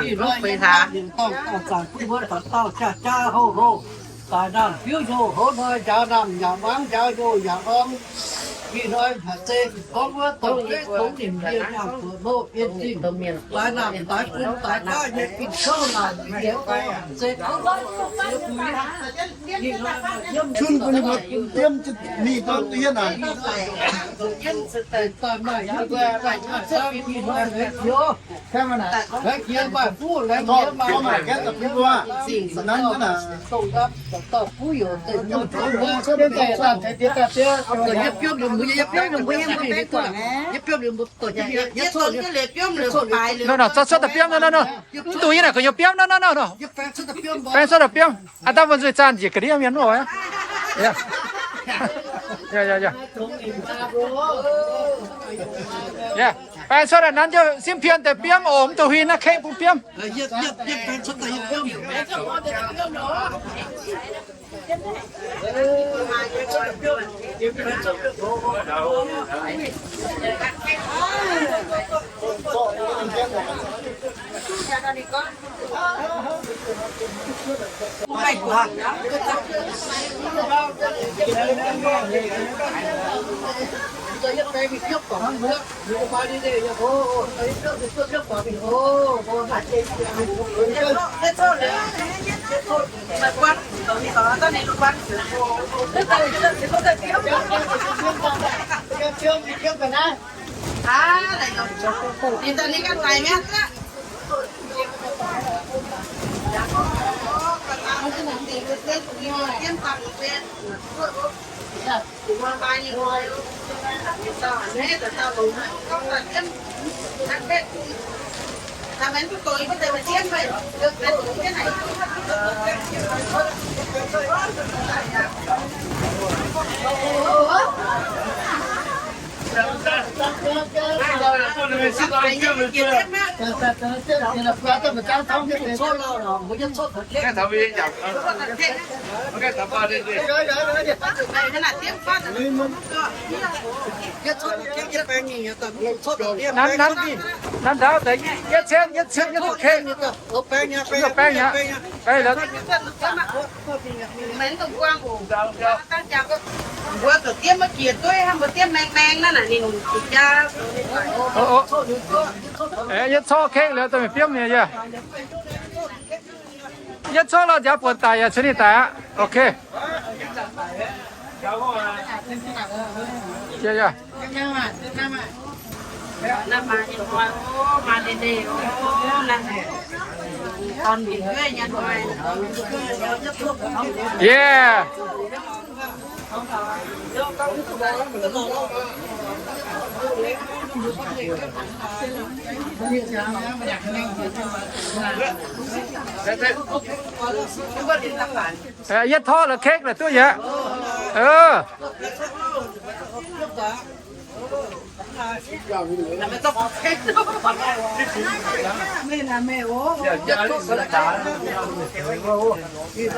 zaangc duqv feix hlaax. Daaih naamh biuv hnyouv hoz hnoi njaaux naamh njaaux wangv njaaux yoh njaaux orn. Ih hnoi haaix zeiz gorngv wuov dorh jueiv tongx nimc yie nyaanh buoz hlo en zingh. Daaih naamh daaih bun daaih baav nyei fin-kouv naaic yie fai haaix zeiz gorngv wuov deix buix. Ih hnoi maaih yiem, bun diemv mingh dorn duqv hietv naaic. Daaih maaih yiem, maaih yiem, ih hnoi haiz jiex, haiz jiex maaih fuqv laengz jiex maaih. Dongh yie dauh buv youz deix, yie biomv liuz mbuo, yie biomv liuz mbuo, yie biomv liuz mbuo, yie biomv liuz mbuo. Nor, nor, cuotv daaih biomv nor, nor, nor. Mv dungx yie naaic gu'nyuoz biomv nor, nor, nor, nor. Baeng cuotv daaih biomv. Aa, daaih mbuo nzuih zaanh njiec ga'ndiev mienh oc. Baeng cuotv daaih nanv jienv simv pien deix biomv oc, mv dungx huin naaiv kengv bun biomv. Nanv, nanv, yietv cien, yietv cien, yietv cien kengv. Baeng nyei, baeng nyei. Mbuo zuqc diemv maiv jiex dueiv, hnangv mbuo diemv maeng maeng naaiv naaic ninh jiex jaa. Yietv corc kengv liuz, daaih mingh biomv nyei yie. Yietv coqv lorh, nziaaux buonc daic yaac cuotv ninh daic aqv. Ok. Yeah. Yietv torqv la'kekv la'duqv yaac.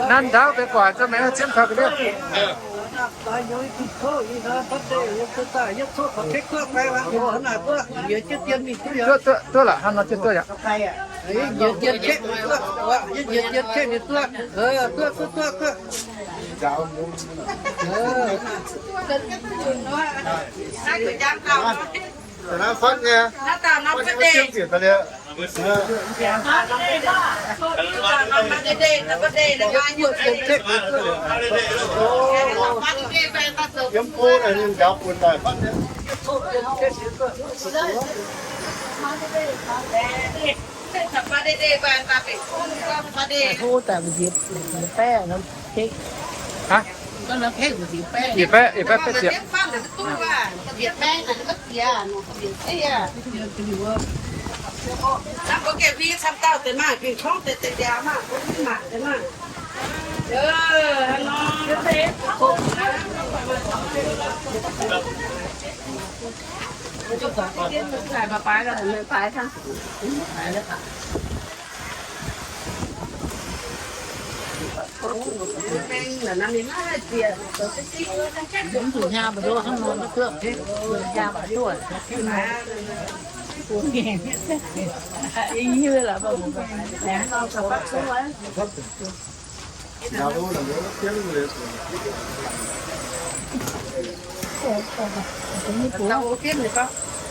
Nanv ndaauv deix guaax za'gengh maiv cien taux ga'ndiev. Duqv, duqv, duqv lorqc, hnangv nor duqv, duqv yaac. Hov daaih nziex baeqv nor, kekv. Hah? Nziex baeqv, nziex baeqv, baeqv ziepc.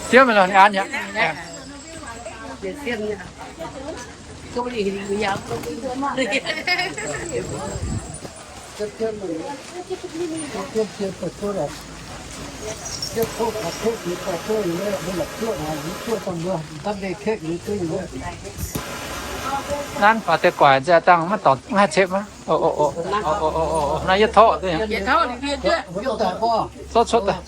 Jienv mingh lorqc, ninh an yaac. Nanv faaux deix guaaic nzengc dangh maiv dorngc maiv haih cepv aqv. Naaiv yietv torqv, zorqv cuotv daaih.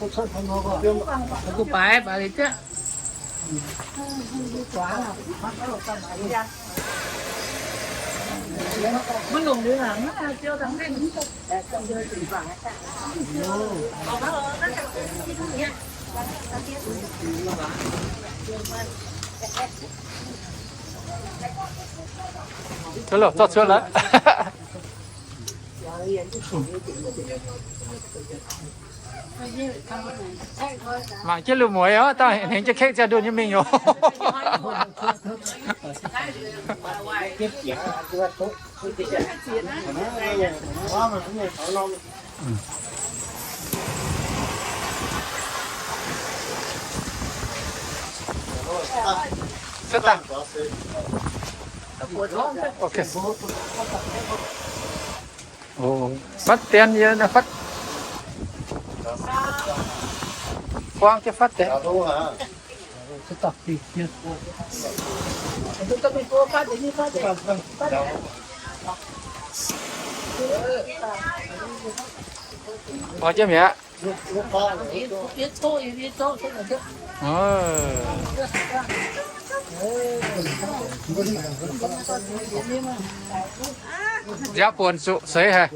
Cuotv loh, zorqv cuotv lorqc. Mangc jienv lui-mueiz oc, dauh hengx jienv kekv ziangh ndunh nyei mingh oc. Cuotv daaih. Ok. Ov, fatv dien yie naaiv fatv. Buang jienv fatv deix. Oix jienv mi'aqv. Nziaaux buonc zuqc seix haic.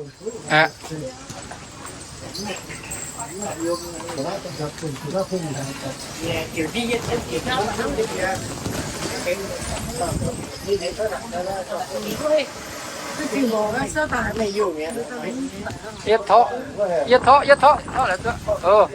Yietv torqv, yietv torqv, yietv torqv, yietv torqv la'duqv.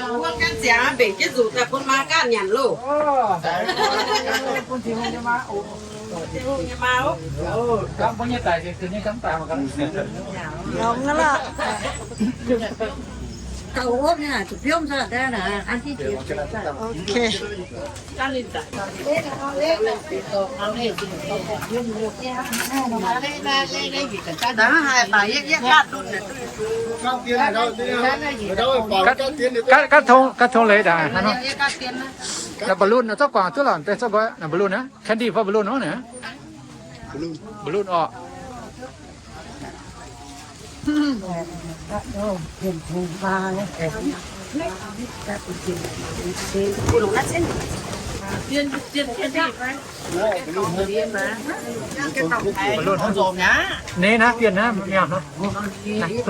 Wuov gan ziangx mbenc jienv nzuqc daaih bun maa ganh nyanc loh. Bun Tin-Hungh nyei maa oc. Tin-Hungh nyei maa oc. Longx lorqc. Gauh ov nyei, zuqc biomv nzunc daaih naaic, an jienv jiex. Ok. Ganh, ganh tong, ganh tong leiz daaih hnangv nor. Naaic mbu'lunx naaic zorqv guangc duqv lorqc, deix zorqv nqoi naaic mbu'lunx aqv. Candy fai mbu'lunx nor naaic? Mbu'lunx orqc. Naaiv, naaiv, bienh naaiv, mi'aqv. Naaiv,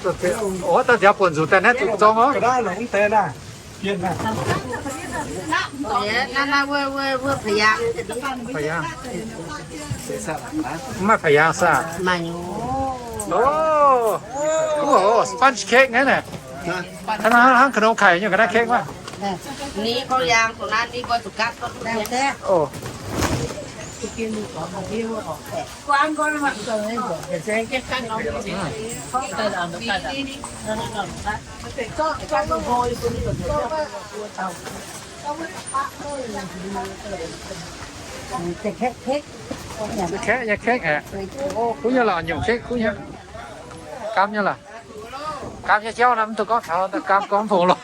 โอ้ ตอนเดี๋ยวฝนสุดแต่แน่จุดจองเหรอ Naaiv, naaiv, wuov, wuov, wuov พะยาง Mv maaih พะยาง saah? Oc, oc, sponge cake naaiv naaic. Hnangv, hnangv ขนมไข่ nyungc ga'naaiv cake maah. Oc. Kaeqv, nyei kaeqv aeqv, kuv nyei lorqc, nyungc kaeqv kuv nyei. Gaam nyei lorqc. Gaam nyei jauv naaiv mv dungx gorngv taux, gaam gorngv mv fungx loh.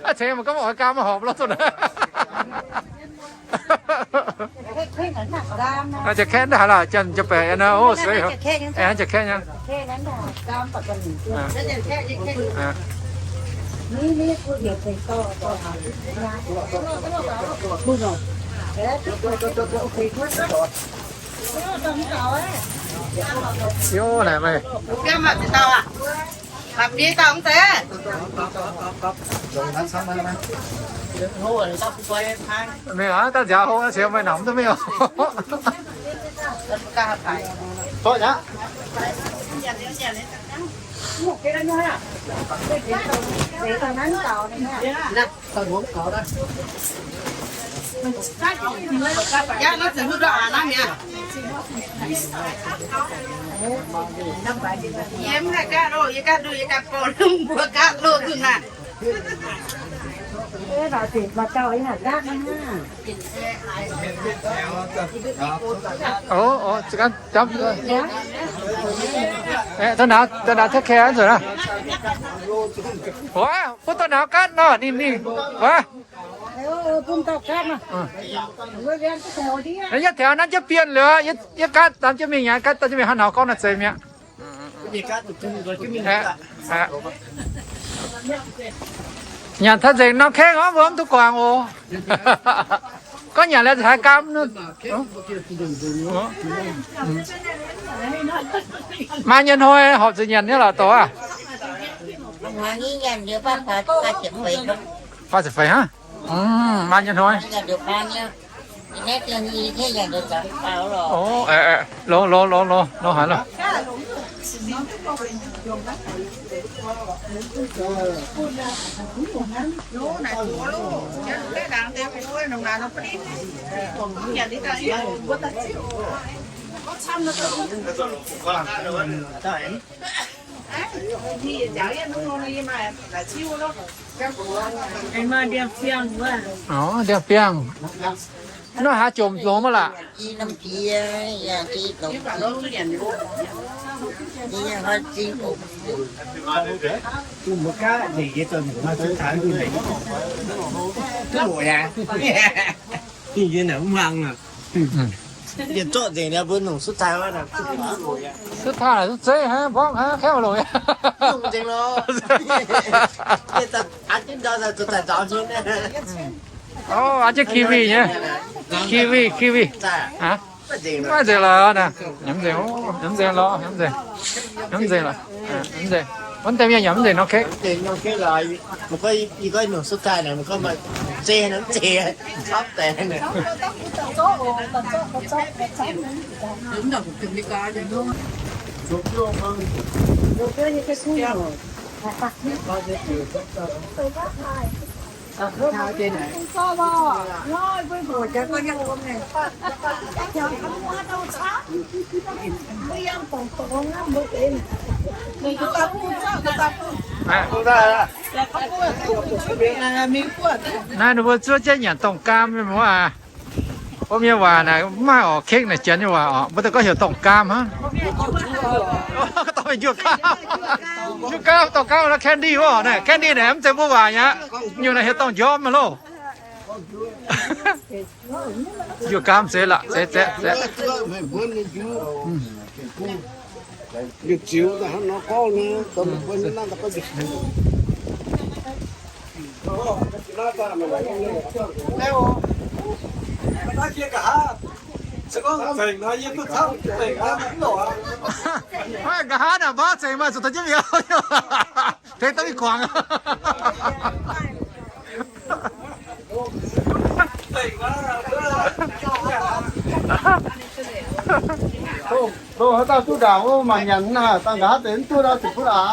Aa, cengx mv gorngv oix gaam maiv horpc loh zuqc. Jiex kaeqv ndaaih haaix lorqc, janx jiex baeqc naaiv, o, sueih, janx kaeqv nyei. Yo, naaic meih. Meih aqv, daaih nziaaux hlo, cingx meih nangc mv duqv mingh oc. Yie mv haih gaatv loh, yie gaatv nduqc, yie gaatv gorngv mbuo gaatv loh zuqc naaic. Oc, oc, ganh jomv. Da'naaiv, da'naaiv take care nzuonx aqv. Wuov, bun da'naaiv gaatv nor, ninh, ninh, wuov. Yietv taux naaiv jienv bienh liuz, yietv gaatv daaih jienv mingh, gaatv daaih jienv mingh hnangv nor gorngv naaiv zeiz mi'aqv. Nyanc taux nzengc norm kengv oc, mbuo mv duqv guangc oc. Gorngv nyanc liuz haiz gaam. Maaih nyei hnoi horpc zuqc nyanc nyei lorqc, douz aav. Faah ziepc feix hnangv. Maaih nyei hnoi. Longx, longx, longx, longx haic loh. Orv, ndiangx-biangh. Naaiv haaix jomc longx maiv laac? Dingh yie naaic mv hlang aqv. Yietc zorqv nzengc liuz mbuo nongc sutv taaih wuov. Sutv taaih duqv zeiv hnangv, mborqv hnangv, kaeqv loc. Nzengc lorqc. An jienv kiwi nyei. Kiwi, kiwi. Maiv nzengc lorqc naaic. Nzengc, nzengc lorqc, nzengc. Nzengc lorqc. Wuov deix mienh yaac mv nzengc norm cake. Naaiv ninh mbuo zuov jienv nyanc dongh gaam nyei mv aqv. Wuov mienh waac naaic mv maaih orqc, cake naaic janx nyei waac orqc, mbuo daaih gorngv heuc dongh gaam hnangv. Dorh mingh njuov gaam, njuov gaam, dongh gaam la'candy wuov naaic, candy naaic mv zeiz mbuo waac nyei aqv. Nyungc naaic heuc dongh njormv loh. Njuov gaam zeiz la'zeiz zeiz. Nqa'haav naaic mbaaux zengc maaih zuqc daaih jienv mi'aqv. Tengx daaih mingh guangc. Dongh haaix dauh duqv ndaangc wuov mangc nyanc naaic, dangh nqa'haav deix mv duqv nor ziouc butv aqv.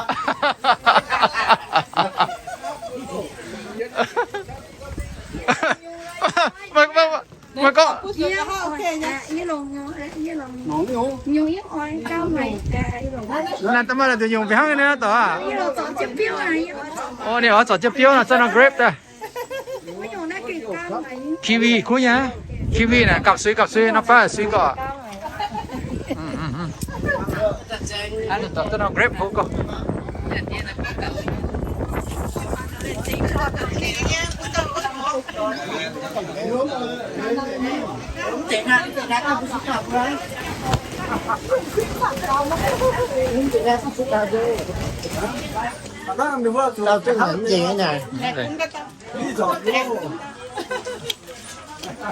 Meih gorngv, naaiv da'maaih deix nyungc mbiauz hnangv naaiv dorngx aqv. Orv, ninh oix zorc jienv biouv nor, zorqv norm grape daaih. Kiwi kuv nyei. Kiwi naaic gapv sui gapv sui, norm faav sui gorqv. Zorqv norm grape kuv gorqv.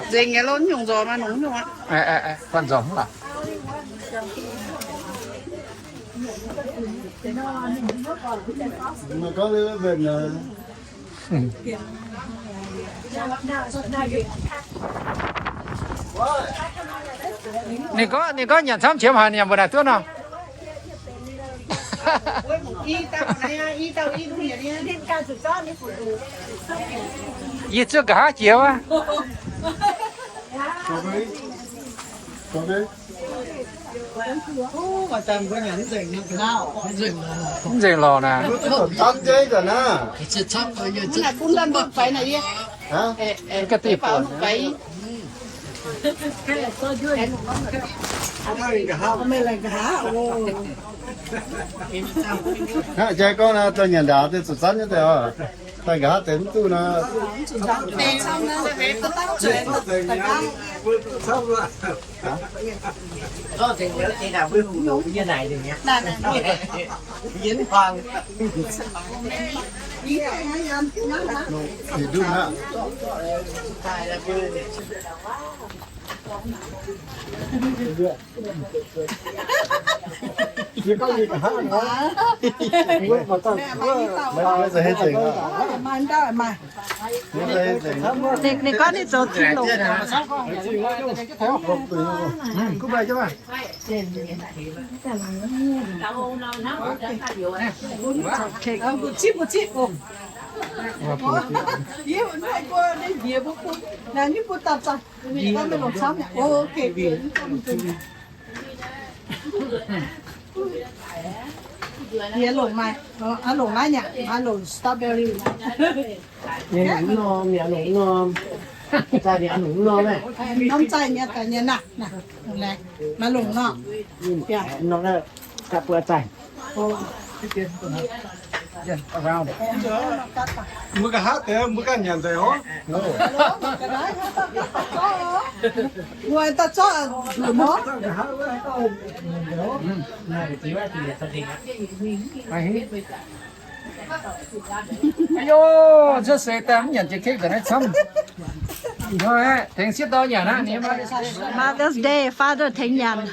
Nzengc nyei lov, nyungc nzorc maaih nongx nyungc aqv. Buatc nzorc mv laac. Ninh gorngv, ninh gorngv nyanc camv qiemx haic, nyanc mbuo naaic duqv nor. Yie zuqv nqa'haav jiex wuov. Mv nzengc lorqc naaic. Ga'dih buonc. Hnangv jai gorngv naaic, dongh nyanc ndaangc deix zuqc zanv nyei deix oc. Daaih nqa'haav deix mv duqv nor. Ninh, ninh gorngv ninh zoux zingh longc. Yie longc maaih, aa, longc naaiv nyei, aa, longc strawberry. Yie longc norm, yie longc norm. Zaih yie longc norm. Norm zaih nyei, zaih nyei naaiv, naaiv longc norm. Norm naaiv, gapv buo zaih. Mbuo nqa'haav deix, mbuo ganh nyanc nzengc oc. Mbuo daaih zorqv nzunc oc. Aa, cuotv seix daaih mv nyanc jiex kekv daaih naaiv camv. Ih hnoi tengx sieqv dorn nyanc aqv. Mother's Day, father tengx nyanc.